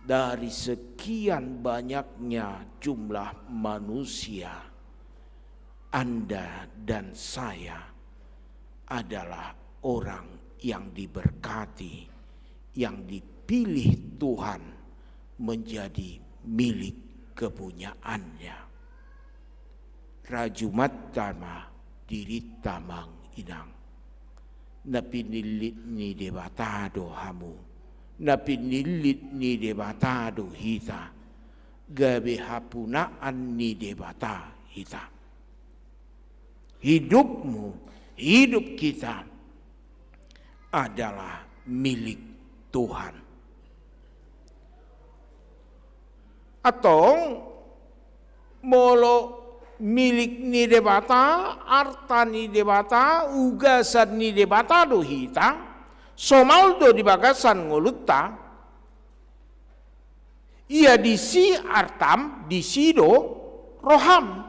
dari sekian banyaknya jumlah manusia, Anda dan saya adalah orang yang diberkati, yang dipilih Tuhan menjadi milik kepunyaan-Nya. Rajumanta ma dirinta, amang inang. Na pinillit ni Debata do hamu. Na pinillit ni Debata do hita. Gabe hapunaan ni Debata hita. Hidupmu, hidup kita adalah milik Tuhan. Antong, molo milik ni Debata, arta ni Debata, ugasan ni Debata do hita, somal do di bagasan ngolunta, ia disi artam, disi do roham.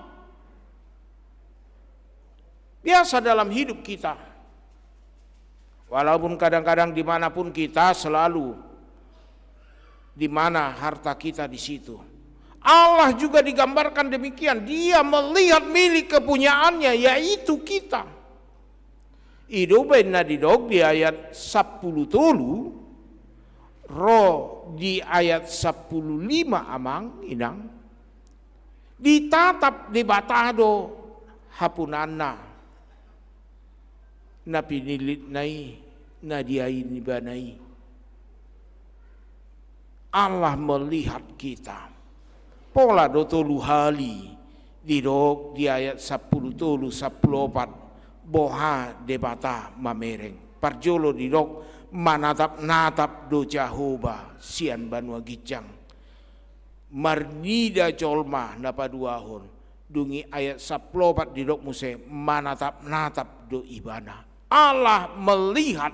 Biasa dalam hidup kita, walaupun kadang-kadang dimanapun kita selalu, di mana harta kita, di situ. Allah juga digambarkan demikian, Dia melihat milik kepunyaan-Nya, yaitu kita. I do umbaen na didok di ayat sampulu tolu, ro di ayat sampulu lima, amang inang. Ditatap Debata do hapunaanna, na pinillitna i, na diain ibana i. Allah melihat kita. Pola do tolu hali didok di ayat sampulu tolu, sampulu opat, boha Debata mamereng. Parjolo didok, manatap-natap do Jahowa sian banua ginjang. Marnida jolma na paduahon. Dung i ayat sampulu opat didok muse, manatap-natap do Ibana. Allah melihat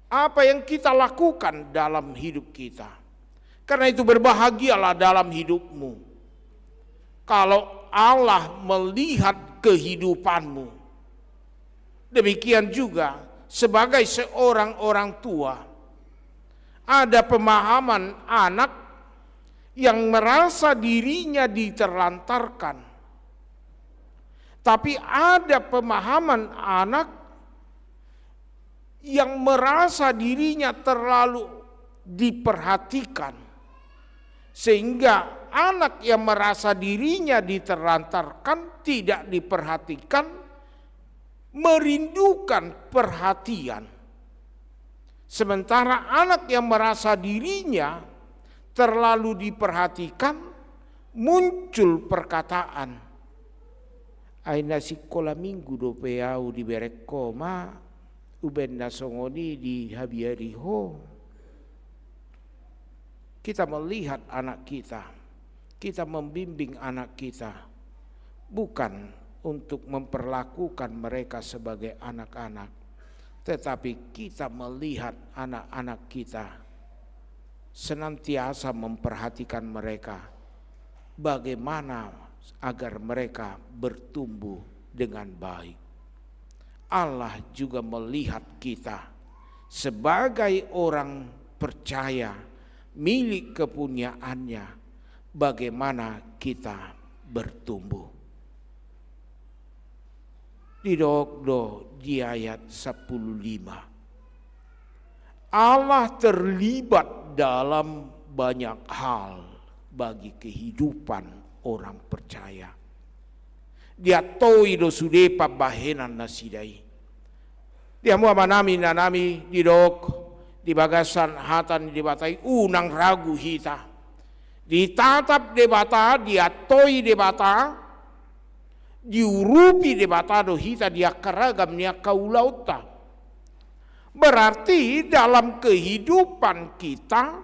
apa yang kita lakukan dalam hidup kita. Karena itu, berbahagialah dalam hidupmu kalau Allah melihat kehidupanmu. Demikian juga sebagai seorang orang tua, ada pemahaman anak yang merasa dirinya diterlantarkan. Tapi ada pemahaman anak yang merasa dirinya terlalu diperhatikan. Sehingga anak yang merasa dirinya diterlantarkan, tidak diperhatikan, merindukan perhatian. Sementara anak yang merasa dirinya terlalu diperhatikan, muncul perkataan, "Ai na sikola minggu dope au dibereng ho ma, umbaen na songon i dihabiari ho." Kita melihat anak kita, kita membimbing anak kita, bukan untuk memperlakukan mereka sebagai anak-anak, tetapi kita melihat anak-anak kita, senantiasa memperhatikan mereka, bagaimana agar mereka bertumbuh dengan baik. Allah juga melihat kita sebagai orang percaya, milik kepunyaan-Nya, bagaimana kita bertumbuh. Didok do di ayat sampulu lima, Allah terlibat dalam banyak hal bagi kehidupan orang percaya. Diantoi do sude pambahenan nasida i. Di hamu amanami, inanami, didok di bagasan hata ni Debata i, unang ragu hita. Ditatap Debata, diantoi Debata, diurupi Debata do hita di angka ragam ni angka ulaonta. Berarti dalam kehidupan kita,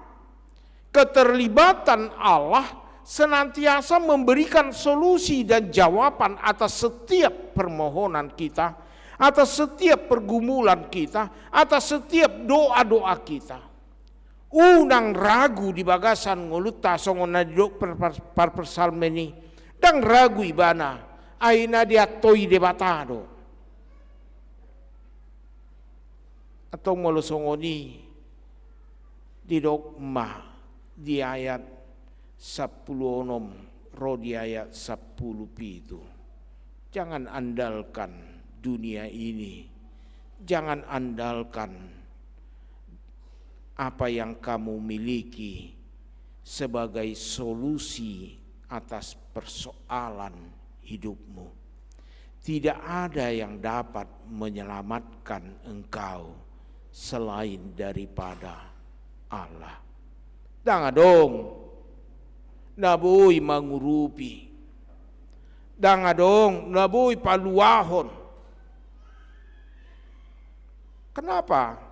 keterlibatan Allah senantiasa memberikan solusi dan jawaban atas setiap permohonan kita, atas setiap pergumulan kita, atas setiap doa-doa kita. Unang ragu di bagasan ngolunta, songon na didok par-, par-, parpsalmen i. Ndang ragu ibana, ai na diantoi Debata do. Antong molo songon i, didok ma di ayat sampulu onom ro di ayat sampulu pitu. Jangan andalkan dunia ini. Jangan andalkan apa yang kamu miliki sebagai solusi atas persoalan hidupmu. Tidak ada yang dapat menyelamatkan engkau selain daripada Allah. Ndang adong na boi mangurupi. Ndang adong na boi paluahon. Kenapa?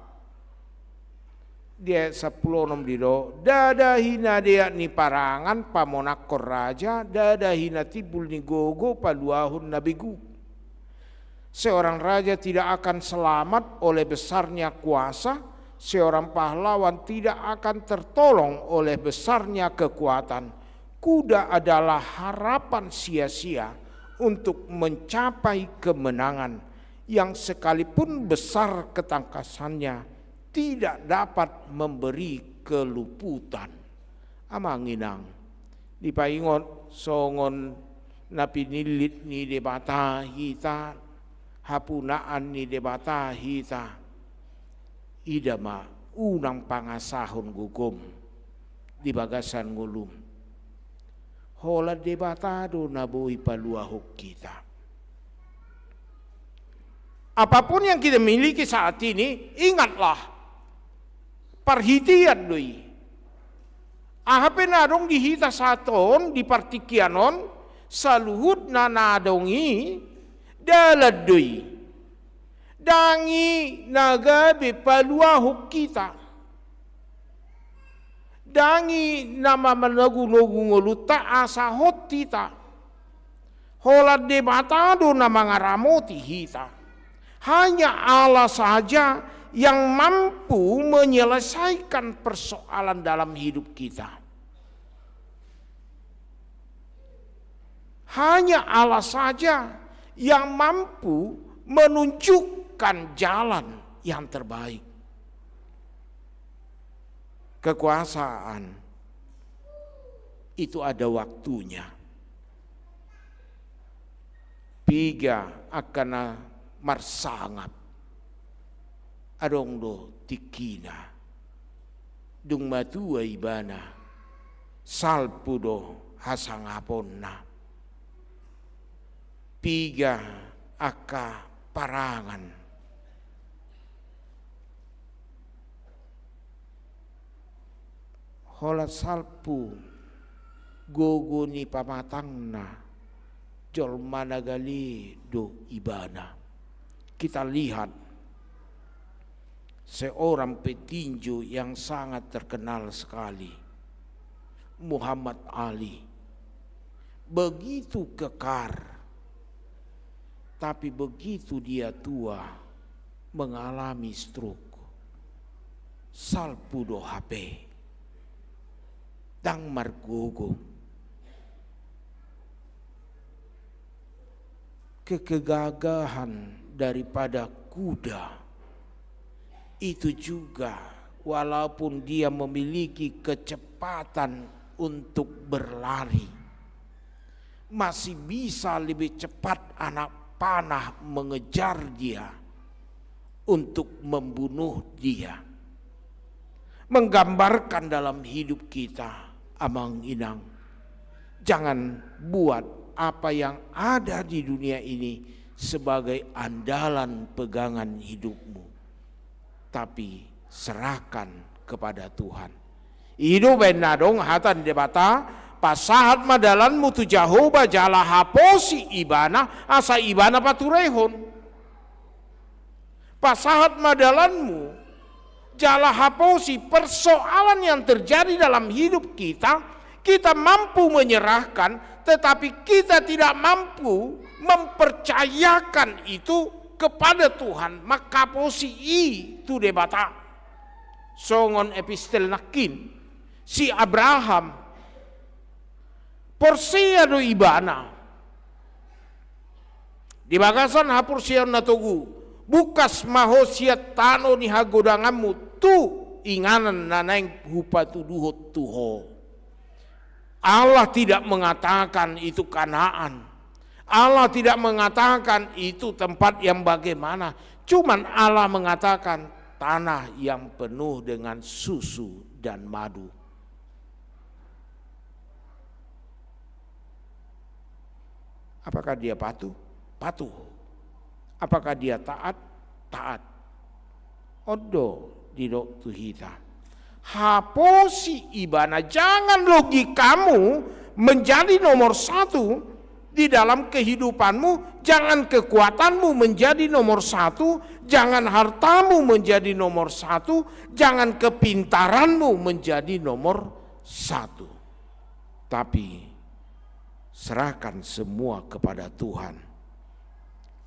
Di ayat sampulu onom didok, ndada hinadeak ni parangan pamonangkon raja, ndada hinatimbul ni gogo paluahon na begu. Seorang raja tidak akan selamat oleh besarnya kuasa, seorang pahlawan tidak akan tertolong oleh besarnya kekuatan. Kuda adalah harapan sia-sia untuk mencapai kemenangan yang sekalipun besar ketangkasannya tidak dapat memberi keluputan. Amang inang, dipaingot songon na pinillit ni Debata hita, hapunaan ni Debata hita. Ida ma, unang pangasahon gogom di bagasan ngolum. Holan Debata do na boi paluahon hita. Apapun yang kita miliki saat ini, ingatlah, parhitean do i. Aha pe na adong di hita saat on, di partingkian on, saluhutna na adong i, dalan do i. Ndang i na gabe paluahon hita. Ndang i na mamanogunogu ngolunta asa hot hita. Holan Debata do na mangaramoti hita. Hanya Allah saja yang mampu menyelesaikan persoalan dalam hidup kita. Hanya Allah saja yang mampu menunjukkan jalan yang terbaik. Kekuasaan itu ada waktunya. Piga angka na marsangap, adong do tingkina. Dung matua ibana, salpu do hasangaponna. Piga angka parangan, holan salpu gogo ni pamatangna, jolma na gale do ibana. Kita lihat seorang petinju yang sangat terkenal sekali, Muhammad Ali. Begitu kekar, tapi begitu dia tua, mengalami stroke. Salpu do hape. Ndang margogo. Kegagahan daripada kuda itu juga, walaupun dia memiliki kecepatan untuk berlari, masih bisa lebih cepat anak panah mengejar dia untuk membunuh dia. Menggambarkan dalam hidup kita, amang inang, jangan buat apa yang ada di dunia ini sebagai andalan pegangan hidupmu, tapi serahkan kepada Tuhan. I do umbahen na adong hata ni Debata, pasahat ma dalanmu tu Jahowa jala haposi Ibana, asa Ibana paturehon. Pasahat ma dalanmu, jala haposi. Persoalan yang terjadi dalam hidup kita, kita mampu menyerahkan, tetapi kita tidak mampu mempercayakan itu kepada Tuhan, manghaposi i tu Debata. Songon epistel nangkin, si Abraham, porsea do ibana. Di bagasan haporseaon na togu, bungkas ma ho sian tano ni hagodanganmu tu inganan na naeng hupatuduhon tu ho. Allah tidak mengatakan itu Kanaan. Allah tidak mengatakan itu tempat yang bagaimana. Cuman Allah mengatakan tanah yang penuh dengan susu dan madu. Apakah dia patuh? Patuh. Apakah dia taat? Taat. On do didok tu hita, haposi ibana. Jangan logikamu menjadi nomor satu di dalam kehidupanmu, jangan kekuatanmu menjadi nomor satu, jangan hartamu menjadi nomor satu, jangan kepintaranmu menjadi nomor satu. Tapi serahkan semua kepada Tuhan,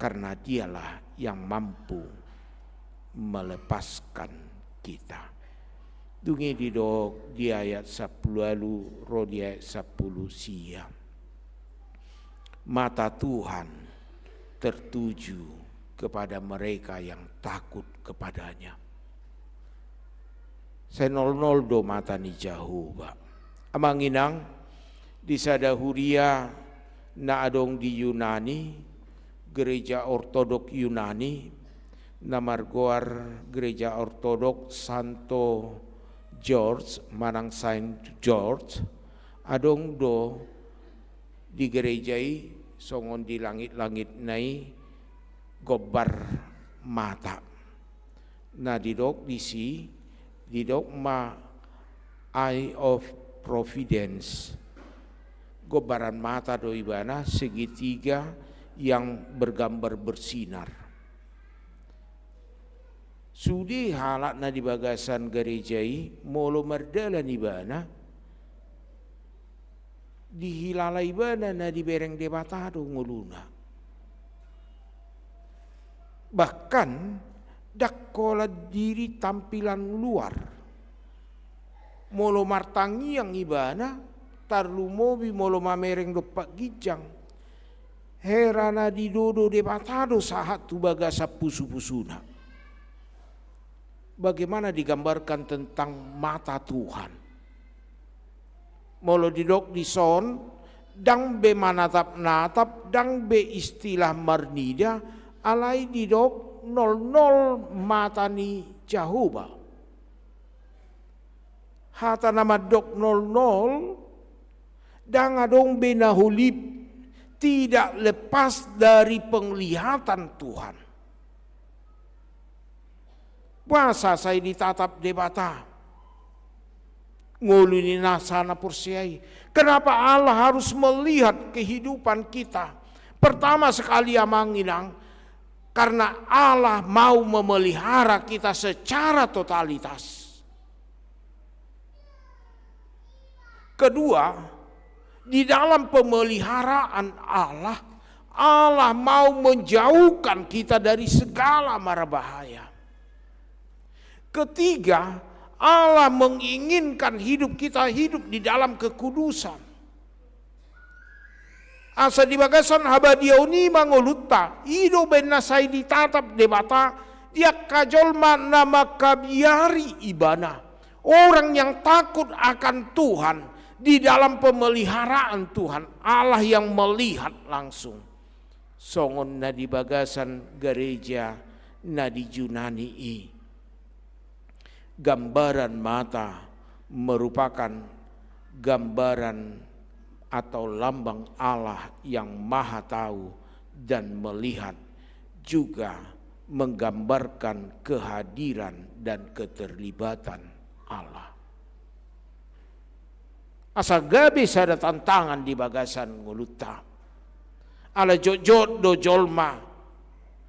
karena Dialah yang mampu melepaskan kita. Dung i didok di ayat sampulu ualu ro di ayat sampulu sia, mata Tuhan tertuju kepada mereka yang takut kepada-Nya. Sai nolnol do mata ni Jahowa. Amang inang, di sada huria na adong di Yunani, Gereja Ortodok Yunani, na margoar Gereja Ortodok Santo George manang Saint George, adong do di gereja i, songon di langit-langit na i, gombar mata. Na didok disi, didok ma Eye of Providence. Gombaran mata do ibana, segitiga yang bergambar bersinar. Sude halak na di bagasan gareja i, molo mardalan ibana, dihilala ibana na dibereng Debata do ngoluna. Bahkan, ndang holan diri tampilan luar. Molo martangiang ibana, tarlumobi molo mamereng dompak ginjang, hera na didodo Debata do sahat tu bagasan pusupusuna. Bagaimana digambarkan tentang mata Tuhan? Molo didok dison, ndang be manatapnatap, ndang be istilah marnida, alai didok nolnol mata ni Jahowa. Hata na mandok nolnol, ndang adong be na holip, tidak lepas dari penglihatan Tuhan. Boasa sai ditatap Debata ngolu ni nasa na porsea i? Kenapa Allah harus melihat kehidupan kita? Pertama sekali, amang inang, karena Allah mau memelihara kita secara totalitas. Kedua, di dalam pemeliharaan Allah, Allah mau menjauhkan kita dari segala mara bahaya. Ketiga, Allah menginginkan hidup kita hidup di dalam kekudusan. Asa di bagasan habadiaon i ma ngolunta, i do umbahen na sai ditatap Debata di angka jolma na mangkabiari Ibana. Orang yang takut akan Tuhan di dalam pemeliharaan Tuhan, Allah yang melihat langsung. Songon na di bagasan gareja na di Junani i. Gambaran mata merupakan gambaran atau lambang Allah yang Maha Tahu dan melihat juga menggambarkan kehadiran dan keterlibatan Allah. Asa gabe sada tantangan di bagasan ngolunta. Ala jotjot do jolma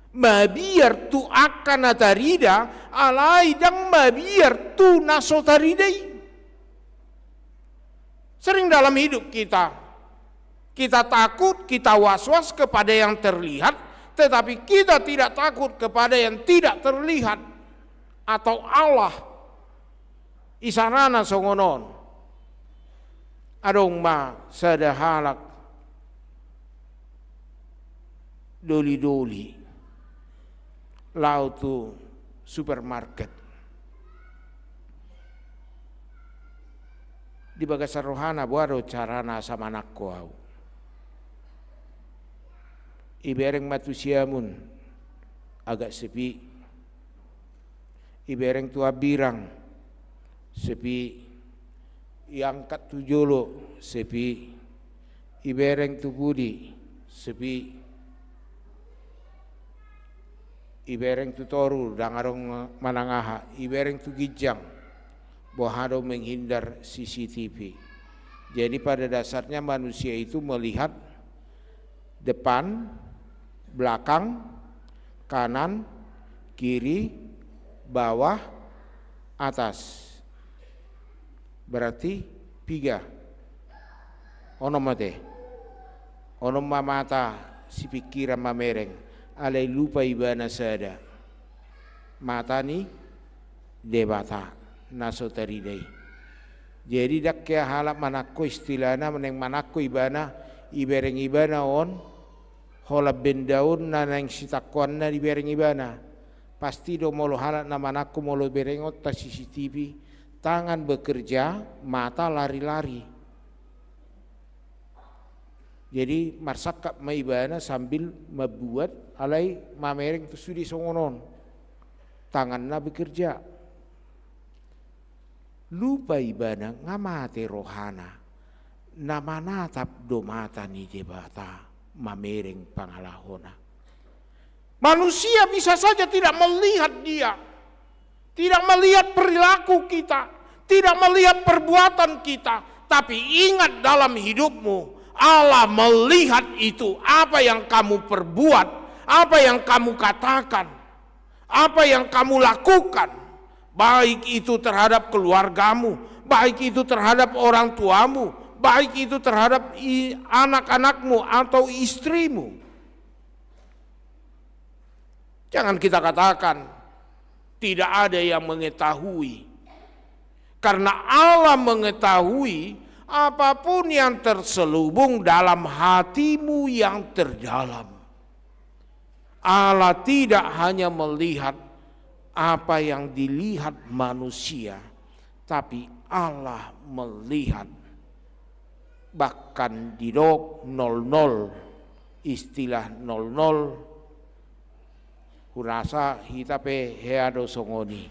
mabiar tu angka na tarida, alai ndang mabiar tu na so tarida i. Sering dalam hidup kita, kita takut, kita was-was kepada yang terlihat, tetapi kita tidak takut kepada yang tidak terlihat atau Allah. Isarana songon on. Adong ma sada halak doli-doli laho tu supermarket. Di bagasan rohana, boha do carana asa manangko ahu? Ibereng ma tu siamun, agak sepi. Ibereng tu hambirang, sepi. Iangkat tu jolo, sepi. Ibereng tu pudi, sepi. Ibereng tu toru, ndang adong manang aha. Ibereng tu ginjang, boha do menghindar C C T V. Jadi pada dasarnya manusia itu melihat depan, belakang, kanan, kiri, bawah, atas. Berarti piga? Onom ma te. Onom ma mata sipingkiran mamereng, alai lupa ibana sada. Mata ni Debata na so tarida i. Jadi ndang hea halak manangko istilahna, naeng manangko ibana, ibereng ibana on, holan bendaonna naeng sitangkoanna dibereng ibana. Pasti do molo halak na manangko, molo berengonta C C T V, tangan bekerja, mata lari-lari. Jadi marsangkap ma ibana sambil mambuat, alai mamereng tu sude songon on. Tanganna bekerja. Lupa ibana, nga mate rohana. Na manatap do mata ni Debata mamereng pangalahona. Manusia bisa saja tidak melihat dia, tidak melihat perilaku kita, tidak melihat perbuatan kita, tapi ingat, dalam hidupmu, Allah melihat itu, apa yang kamu perbuat, apa yang kamu katakan, apa yang kamu lakukan, baik itu terhadap keluargamu, baik itu terhadap orang tuamu, baik itu terhadap i-, anak-anakmu atau istrimu. Jangan kita katakan, "Tidak ada yang mengetahui." Karena Allah mengetahui apapun yang terselubung dalam hatimu yang terdalam. Allah tidak hanya melihat apa yang dilihat manusia, tapi Allah melihat bahkan didok nol nol, istilah nol nol, hurasa hita pe hea do songon i.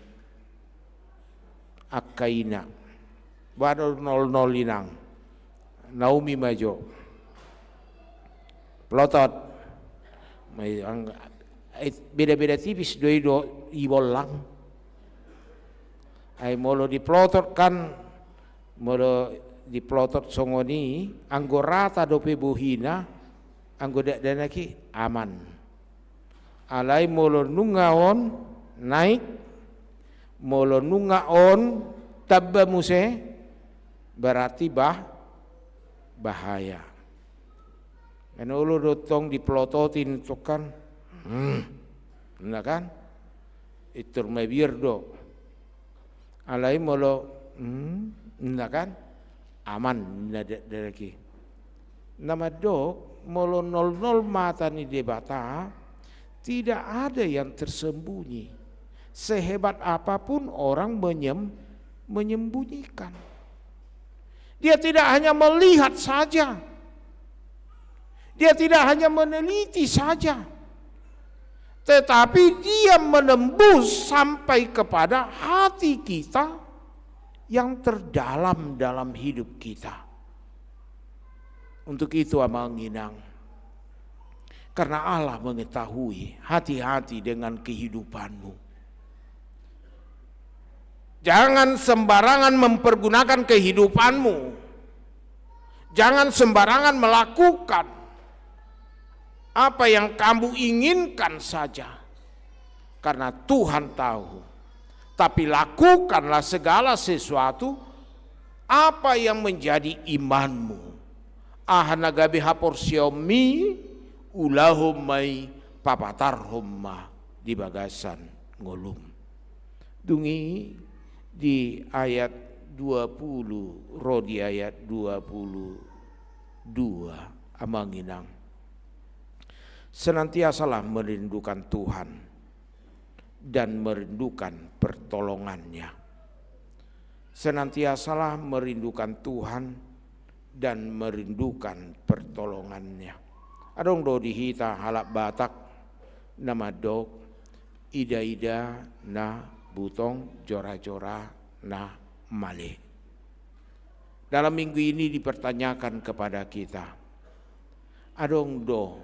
Angka ina. Boha do nol nol, inang? Naomi ma jo. Plotot. Beda-beda tipis do i, do i bollang. Ai molo diplotot kan, molo diplotot songon i, anggo rata dope bohina, anggo dakdanak i, aman. Alai molo nunga on naik, molo nunga on tamba muse, berarti bah-, bahaya. Kan olo do tong diplototi tong kan. Hmm. Nah kan? Itur mabiar do. Alai molo, hmm, inda kan, aman, inda da-, dakdanak i. Na mandok, molo nol nol mata ni Debata, tidak ada yang tersembunyi. Sehebat apapun orang menyem-, menyembunyikan. Dia tidak hanya melihat saja. Dia tidak hanya meneliti saja, tetapi Dia menembus sampai kepada hati kita yang terdalam dalam hidup kita. Untuk itu, amang inang, Karena Allah mengetahui, hati-hati dengan kehidupanmu. Jangan sembarangan mempergunakan kehidupanmu. Jangan sembarangan melakukan apa yang kamu inginkan saja. Karena Tuhan tahu. Tapi lakukanlah segala sesuatu apa yang menjadi imanmu. Aha na gabe haporseaonmi, ulahon ma i, papatarhon ma di bagasan ngolum. Dung i di ayat dua puluh ro di ayat dua puluh dua, amang inang. Senantiasalah merindukan Tuhan dan merindukan pertolongan-Nya. Senantiasalah merindukan Tuhan dan merindukan pertolongan-Nya. Adong do di hita halak Batak na mandok, ida-ida na butong, jora-jora na male. Dalam minggu ini dipertanyakan kepada kita, adong do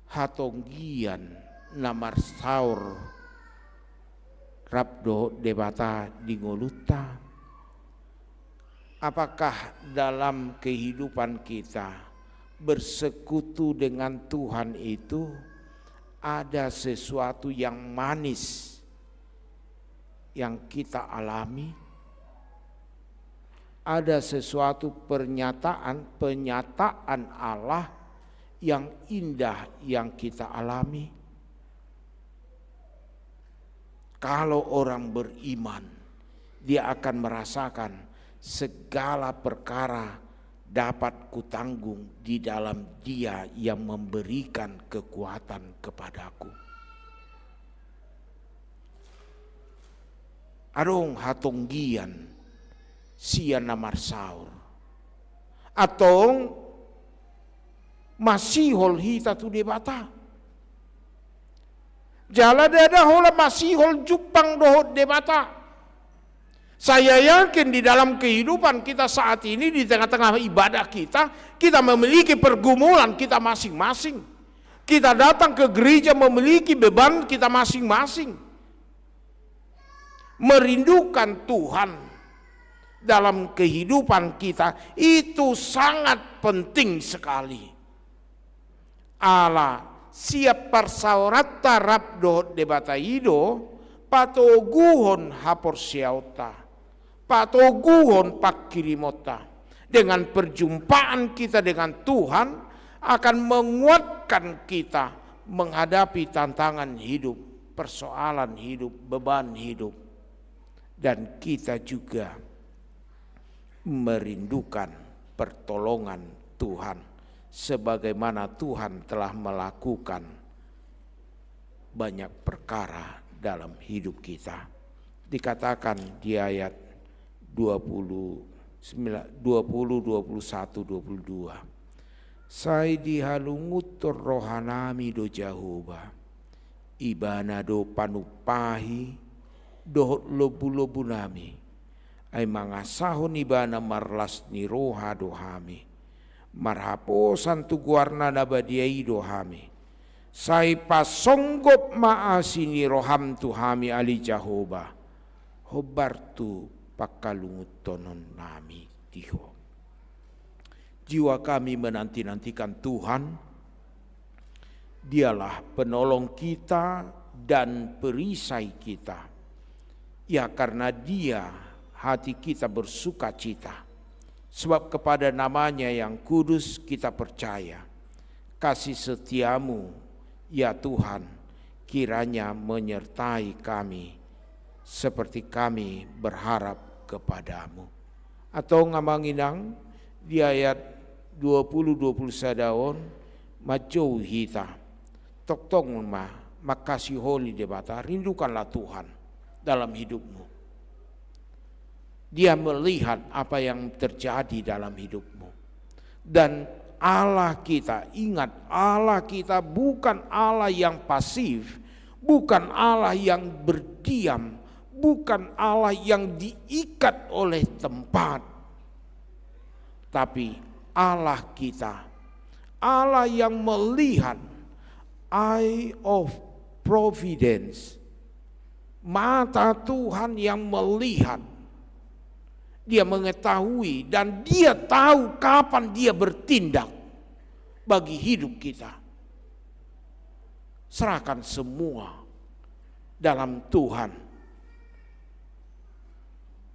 hatonggian na marsaor rap dohot Debata di ngolunta? Apakah dalam kehidupan kita bersekutu dengan Tuhan itu ada sesuatu yang manis yang kita alami? Ada sesuatu pernyataan, penyataan Allah yang indah yang kita alami? Kalau orang beriman, dia akan merasakan segala perkara dapat kutanggung di dalam Dia yang memberikan kekuatan kepadaku. Adong hatonggian sian na marsaor. Antong masihol hita tu Debata. Jala ndada holan masihol jumpang dohot Debata. Saya yakin di dalam kehidupan kita saat ini, di tengah-tengah ibadah kita, kita memiliki pergumulan kita masing-masing. Kita datang ke gereja memiliki beban kita masing-masing. Merindukan Tuhan dalam kehidupan kita itu sangat penting sekali. Ala sian parsaoranta rap dohot Debata i do patoguhon haporseaonta, patoguhon pangkirimonta. Dengan perjumpaan kita dengan Tuhan akan menguatkan kita menghadapi tantangan hidup, persoalan hidup, beban hidup. Dan kita juga merindukan pertolongan Tuhan, sebagaimana Tuhan telah melakukan banyak perkara dalam hidup kita. Dikatakan di ayat dua puluh sembilan, dua puluh, dua puluh satu, dua puluh dua, sai dihalungunhon rohanami do Jahowa, Ibana do panumpahi dohot lombu-lombunami. Ai mangasahon Ibana marlas ni roha do hami. Marhaposan tu goarna na badia i do hami. Sai pasonggop ma asi ni roham tu hami ale Jahowa, hombar tu panghalungunhononnami di Ho. Jiwa kami menanti-nantikan Tuhan. Dialah penolong kita dan perisai kita. Ya, karena Dia hati kita bersukacita. Sebab kepada nama-Nya yang kudus kita percaya. Kasih setia-Mu, ya Tuhan, kiranya menyertai kami seperti kami berharap kepada-Mu. Antong amang inang, di ayat dua puluh, dua puluh sada on, manjou hita. Tongtong ma, mangkasiholi Debata, rindukanlah Tuhan dalam hidupmu. Dia melihat apa yang terjadi dalam hidupmu. Dan Allah kita, ingat, Allah kita bukan Allah yang pasif, bukan Allah yang berdiam, bukan Allah yang diikat oleh tempat. Tapi Allah kita Allah yang melihat, eye of providence, mata Tuhan yang melihat. Dia mengetahui dan Dia tahu kapan Dia bertindak bagi hidup kita. Serahkan semua dalam Tuhan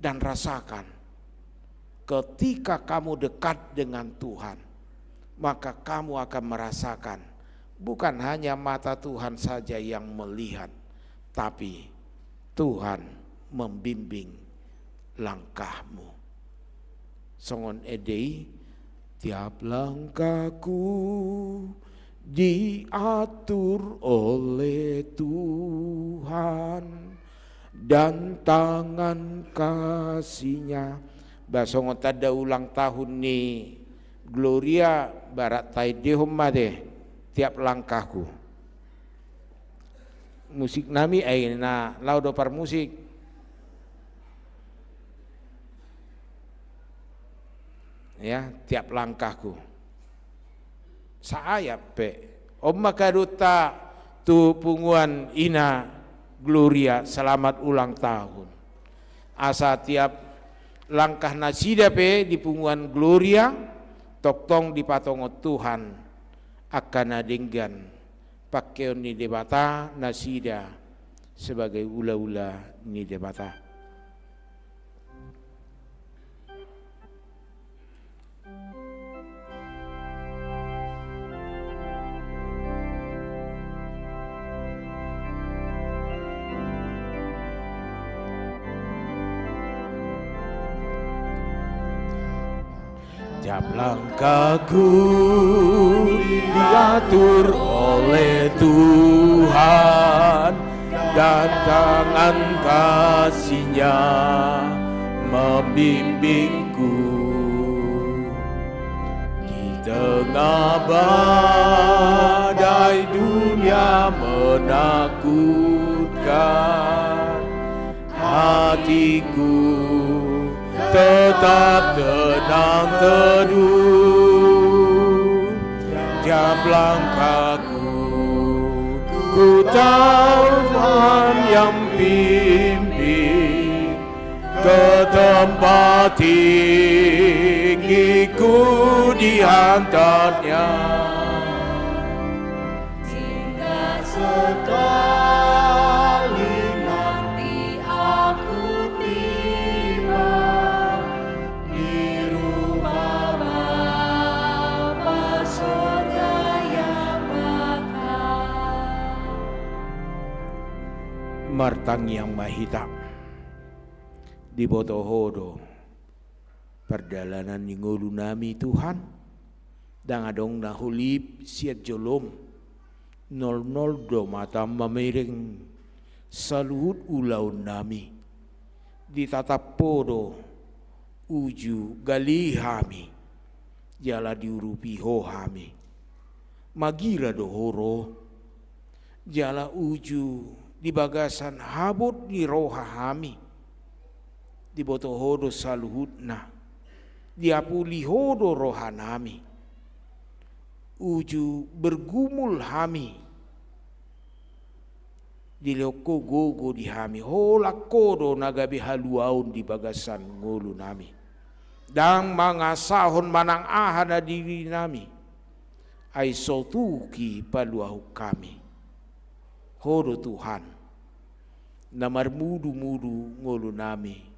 dan rasakan, ketika kamu dekat dengan Tuhan, maka kamu akan merasakan bukan hanya mata Tuhan saja yang melihat, tapi Tuhan membimbing langkahmu. Songon ende i, tiap langkahku diatur oleh Tuhan dan tangan kasih-Nya. Ba songon tanda ulang tahun ni Gloria, barat taendehon ma de, tiap langkahku. Musik nami, ai na laho do parmusik. Ya, tiap langkahku. Saayat pe. On ma kaduta tu punguan ina Gloria, selamat ulang tahun. Asa tiap langkah nasida pe di punguan Gloria, tongtong dipatongon Tuhan angka na denggan pangkeon ni Debata nasida sebagai ulaula ni Debata. Tiap langkahku diatur oleh Tuhan, dan tangan kasih-Nya membimbingku. Di tengah badai dunia menakutkan, hatiku tetap tenang teduh. Tiap langkahku, ku tahu Tuhan yang pimpin ke tempat tinggi ku diantar-Nya. Singgah sekali nanti aku tiba di rumah Bapa sorga yang bakal. Martangiang ma hita. Diboto Ho do pardalanan ni ngolunami, Tuhan. Ndang adong na holip sian jolom. Nolnol do mata mamereng saluhut ulaonnami. Ditatap Ho do uju gale hami, jala diurupi Ho hami. Magira do Ho ro, jala uju di bagasan habot ni roha hami. Diboto Ho do saluhutna, diapuli Ho do rohanami. Uju bergumul hami, dilehon Ho gogo di hami, holan Ho do na gabe haluaon di bagasan ngolunami. Ndang mangasahon manang aha na dirinami, ai so tuki paluahon hami. Ho do Tuhan, na marmudumudu ngolunami,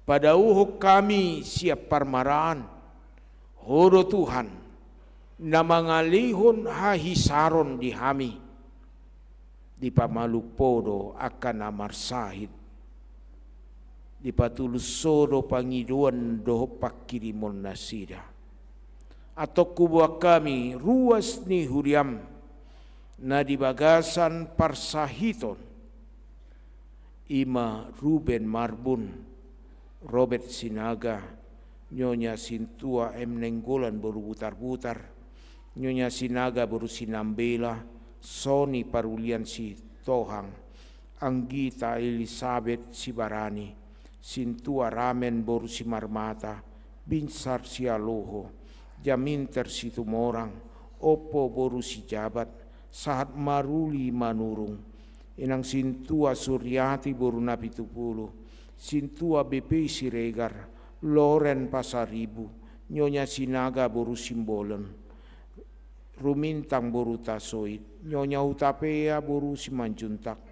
padaohon hami sian parmaraan. Ho do Tuhan, na mangalehon hahisaron di hami. Dipamalum Ho do angka na marsahit. Dipatulus Ho do pangidoan dohot panghirimonnasida. Antong huboan hami ruas ni huriam na di bagasan parsahiton, i ma Ruben Marbun, Robert Sinaga, Nyonya Sintua M Nainggolan boru Butarbutar, Nyonya Sinaga boru Sinambela, Soni Parulian Sitohang, Anggita Elisabet Sibarani, Sintua Ramen boru Simarmata, Binsar Sialoho, Jaminter Situmorang, Ompu boru Sijabat, sahat maruli Manurung, inang sintua Suriati boru Napitupulu, sintua B P Siregar, Loren Pasaribu, Nyonya Sinaga boru Simbolon, Rumintang boru Tasoit, Nyonya Hutapea boru Simanjuntak,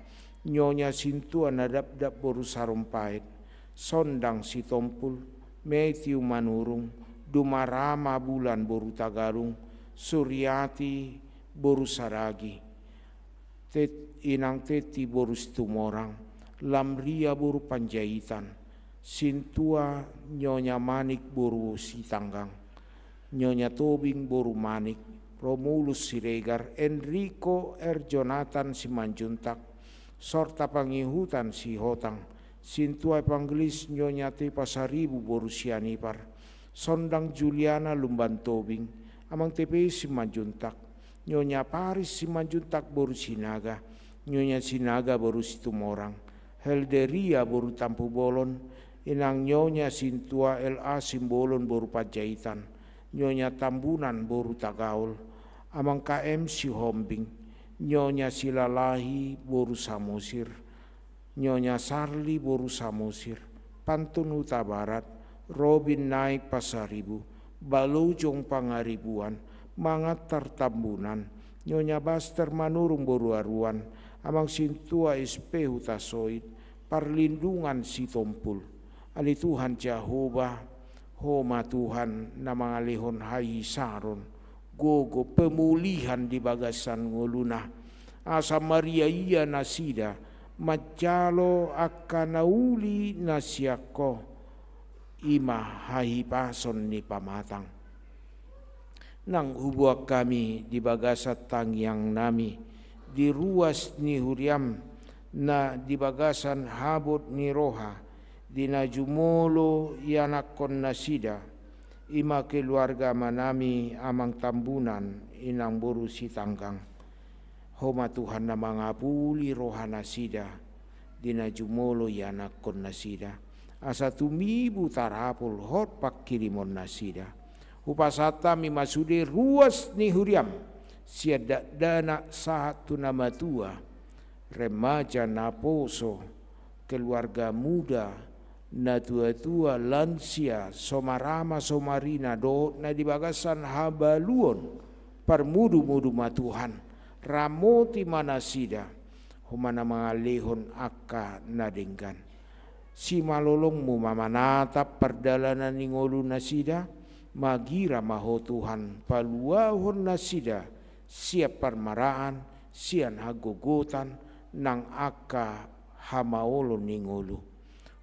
Nyonya sintua Nadapdap boru Sarompait, Sondang Sitompul, Matthew Manurung, Dumarama Bulan boru Tagalung, Suriati boru Saragi, Tet-, inang Teti boru Situmorang, Lamria boru Panjaitan, sintua Nyonya Manik boru Sitanggang, Nyonya Tobing boru Manik, Romulus Siregar, Enrico R Jonathan Simanjuntak, Sorta Pangihutan Sihotang, sintua Evangelis Nyonya T Pasaribu boru Sianipar, Sondang Juliana Lumban Tobing, Amang T P Simanjuntak, Nyonya Paris Simanjuntak boru Sinaga, Nyonya Sinaga boru Situmorang, Helderia boru Tampubolon, inang Nyonya sintua L A Simbolon boru Panjaitan, Nyonya Tambunan boru Tagaol, Amang K M Sihombing, Nyonya Silalahi boru Samosir, Nyonya Sarli boru Samosir, Pantun Hutabarat, Robin Naik Pasaribu, Balujong Pangaribuan, Mangantar Tambunan, Nyonya Baster Manurung boru Aruan, Amang sintua S P Hutasoit, Parlindungan Sitompul. Ale Tuhan Jahowa, Ho ma Tuhan na mangalehon hahisaron, gogo, pemulihan di bagasan ngoluna. Asa mariaia nasida manjalo angka na uli na sian Ho, i ma hahipason ni pamatang. Nang huboan hami di bagasan tangiangnami, di ruas ni huriam na di bagasan habot ni roha, di na jumolo ianakhon nasida, i ma keluarga amanami Amang Tambunan, Inang boru Sitanggang. Ho ma Tuhan na mangapuli roha nasida, di na jumolo ianakhon nasida, asa tumibu tarapul hot pangkirimon nasida. Hupasahat hami ma sude ruas ni huriam, sian dakdanak sahat tu na matua, remaja, naposo, keluarga muda, natuatua, lansia, somarama somarina, dohot na di bagasan habaluon, parmudumudu ma Tuhan, ramoti ma nasida, ho ma na mangalehon angka na denggan. Simalolongmu ma manatap pardalanan ni ngolu nasida, magira ma Ho Tuhan, paluahon nasida, sian parmaraan, sian hagogotan, nang angka hamaolon ni ngolu.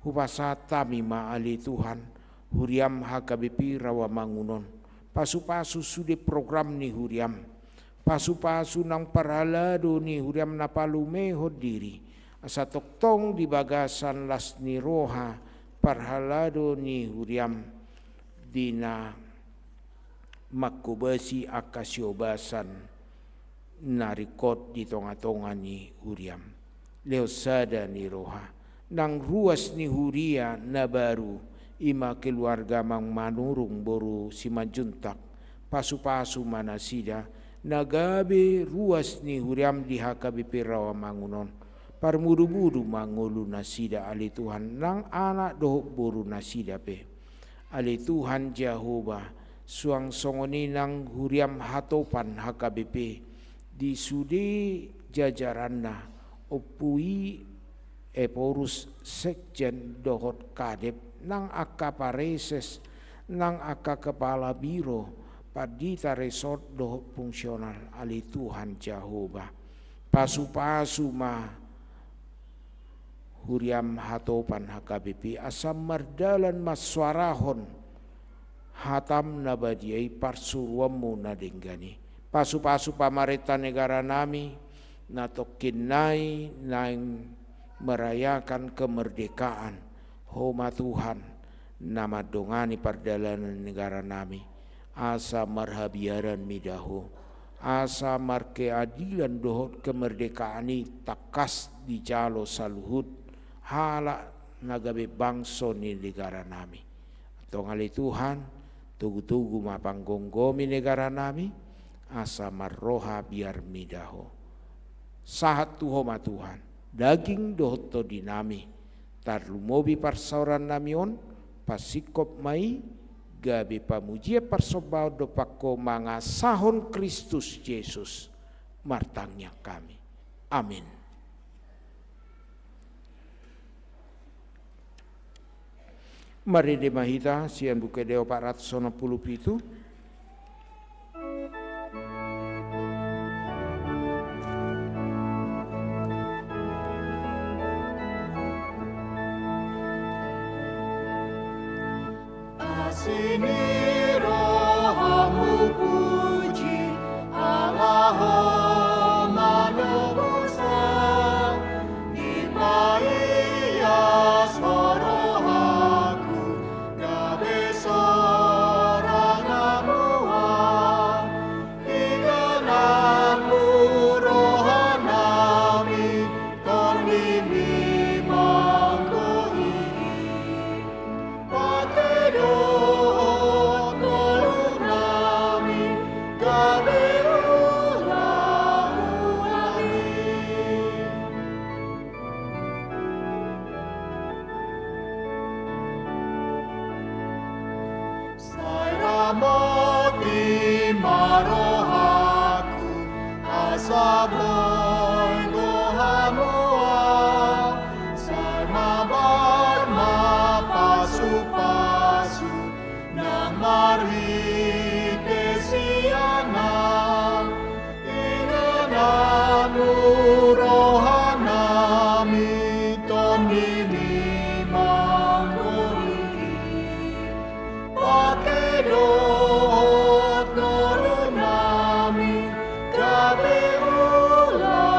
Hupasahat hami ma ale Tuhan, huriam H K B P Rawamangun on. Pasupasu sude program ni huriam. Pasupasu nang parhalado ni huriam na palumehon diri. Asa tongtong di bagasan las ni roha parhalado ni huriam di na manghobasi angka siobasan na ringkot di tongatonga ni huriam. Lehon sada ni roha. Nang ruas ni huria na baru, i ma keluarga Amang Manurung boru Simanjuntak. Pasupasu ma nasida, na gabe ruas ni huriam di H K B P Rawamangun on. Parmudumudu ma ngolu nasida ale Tuhan, nang anak dohot boru nasida pe. Ale Tuhan Jahowa, suang songon i nang huriam hatopan H K B P, di sude jajaranna, Ompu i Ephorus sekjen dohot kadep, nang angka pareses, nang angka kepala biro, pandita resort dohot fungsional, ale Tuhan Jahowa. Pasupasu ma huriam hatopan H K B P, asa mardalan mansuarahon hatam na badia i, parsuruanmu na denggan i. Pasupasu pamarenta negaranami, na tongkin nai naeng merayakan kemerdekaan. Ho ma Tuhan, na mandongani pardalanan ni negaranami, asa marhabiaran mida Ho, asa markeadilan dohot kemerdekaan i tangkas dijalo saluhut halak na gabe bangso ni negaranami. Antong ale Tuhan, togutogu ma panggomgomi negaranami, asa marroha biar mida Ho. Sahat tu Ho ma Tuhan, daging dohot tondinami, tarlumobi parsaorannami on, pasingkop ma i gabe pamujian parsombaon dompak Ho mangasahon Kristus Jesus, martangiang hami. Amin. Marende ma hita sian Buku Ende opat ratus onom pulu pitu. Asi ni rohamu puji, ala Ho manobushon. Dipaias Ho rohaku, gabe sorangan Ho. Ingananmu rohanami, tondimi manggohi. Pake dohot ngolunami, gabe ulaulami. Sai ramoti ma rohaku, asa boi do hamu ahu. Sai mabar ma pasupasu, nang marhite sian ahu. Ingananmu rohanami, tondimi manggohi. Pake dohot ngolunami, gabe ulaulami.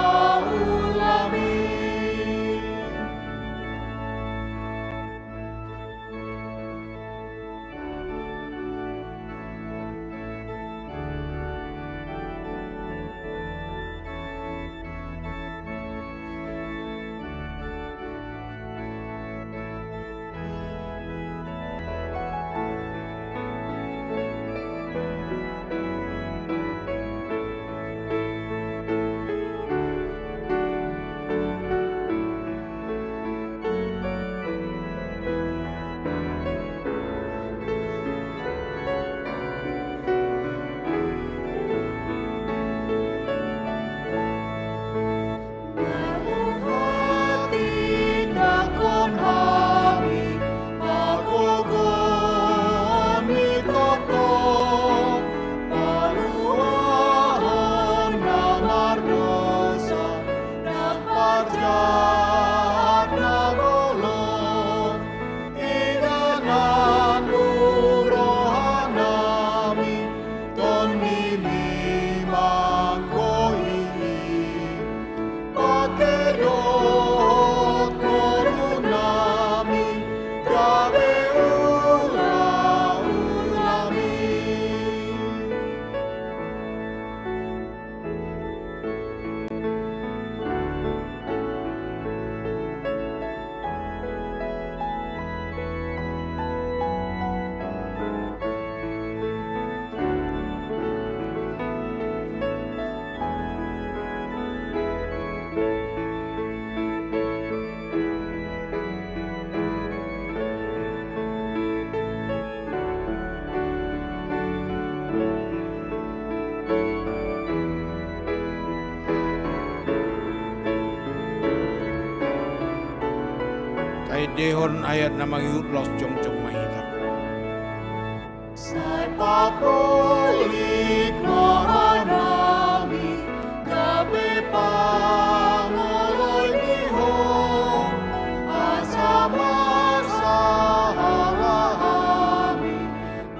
Manghatindangkon hami, hagogoon ni tongtong, paluahon na mardosa, nang parjahat na bolon. Ingananmu rohanami, tondimi manggohi. Pake dohot ngolunami, gabe ulaulami. Taendehon ayat na mangihut laos jongjong ma hita. Sai papolik rohanami gabe pangoloi ni Ho, asa marsahala hami,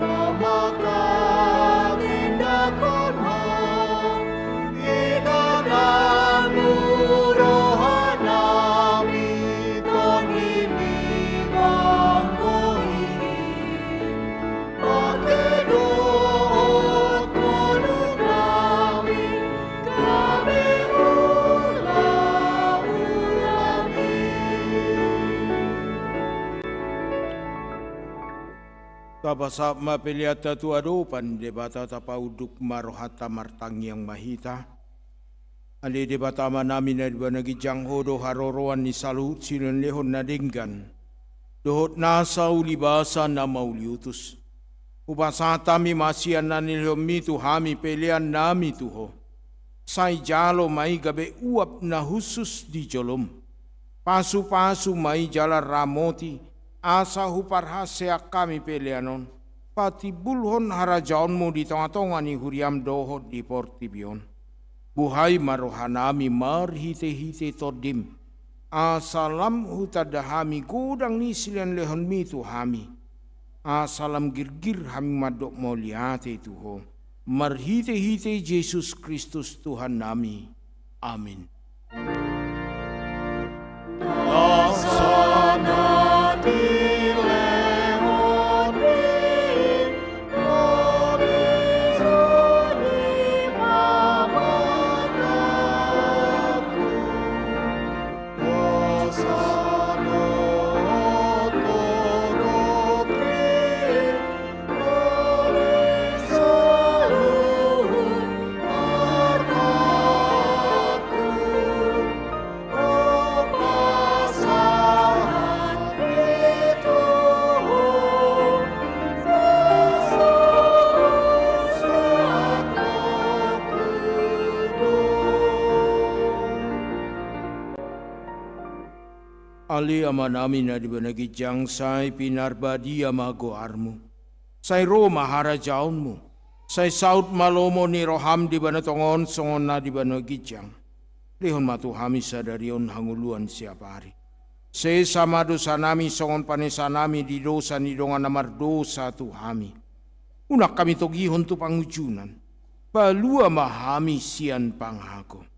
na manghatindangkon Ho. Ingananmu rohanami, tondimi manggohi. Pake dohot Tapasahat ma peleanta tu adopan Debata, tapaunduk ma rohanta, martangiang ma hita. Ale Debata Amanami na di banua ginjang, Ho do haroroan ni saluhut silehonlehon na denggan dohot nasa ulibasa na mauliutus. Hupasahat hami ma sian na nilehonMi tu hami peleannami tu Ho. Sai jalo ma i gabe uap na hushus di joloM. Pasupasu ma i jala ramoti, asa huparhaseang hami pelean on patimbulhon harajaonMu di tongatonga ni huriaM dohot di portibi on. Buhai ma rohanami marhitehite TondiM, asa lam hutanda hami godang ni silehonlehonMi tu hami, asa lam girgir hami mandok mauliate tu Ho, marhitehite Jesus Kristus Tuhannami. Amin. Ale Amanami na di banua ginjang, sai pinarbadia ma goarMu. Sai ro ma harajaonMu. Sai saut ma lomo ni rohaM di banua tonga on songon na di banua ginjang. Lehon ma tu hami sadari on hangoluan siapari. Sesa ma dosanami songon panesanami di dosa ni dongan na mardosa tu hami. Unang hami togihon tu pangunjunan. Palua ma hami sian pangago.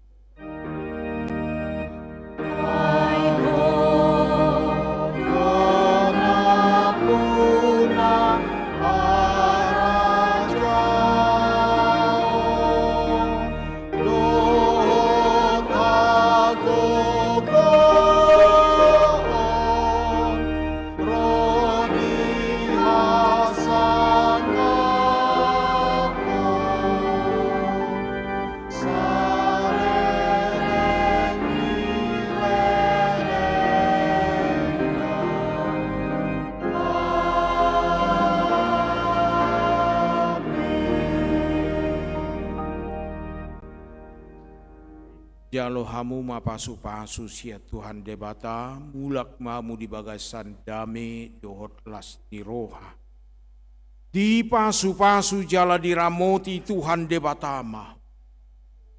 Jalo hamu ma pasupasu sian Tuhan Debata, mulak ma hamu di bagasan dame dohot las ni roha. Dipasupasu jala diramoti Tuhan Debata ma.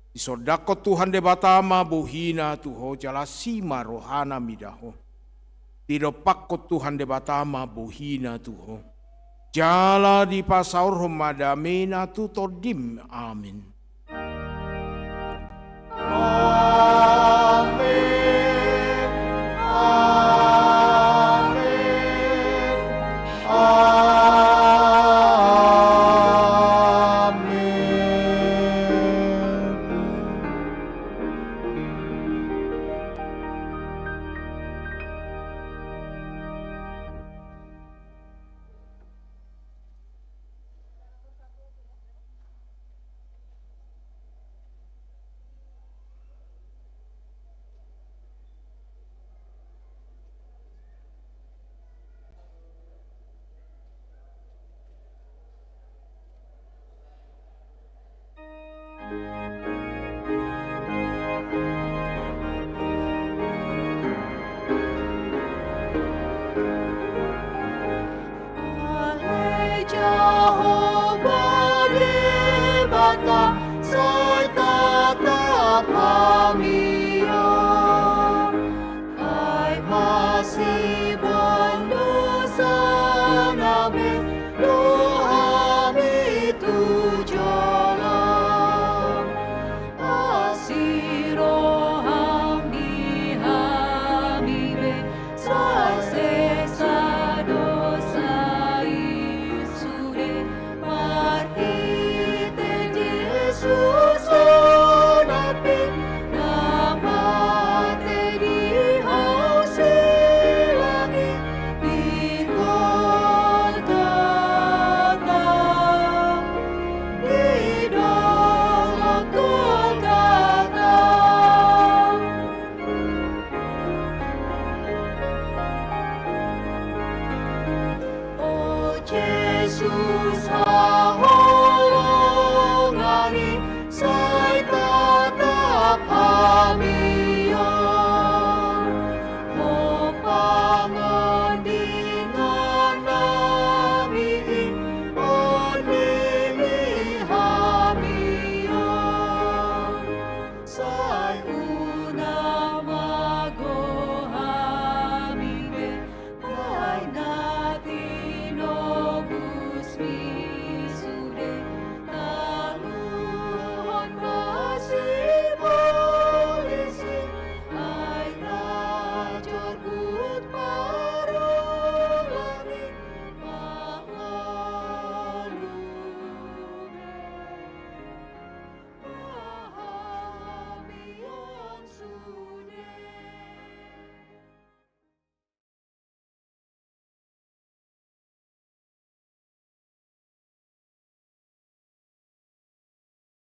Disondangkon Tuhan Debata ma bohiNa tu ho, jala asi ma rohaNa mida ho. Didompakkon Tuhan Debata ma bohiNa tu ho, jala dipasaorhon ma dameNa tu tondim. Amin.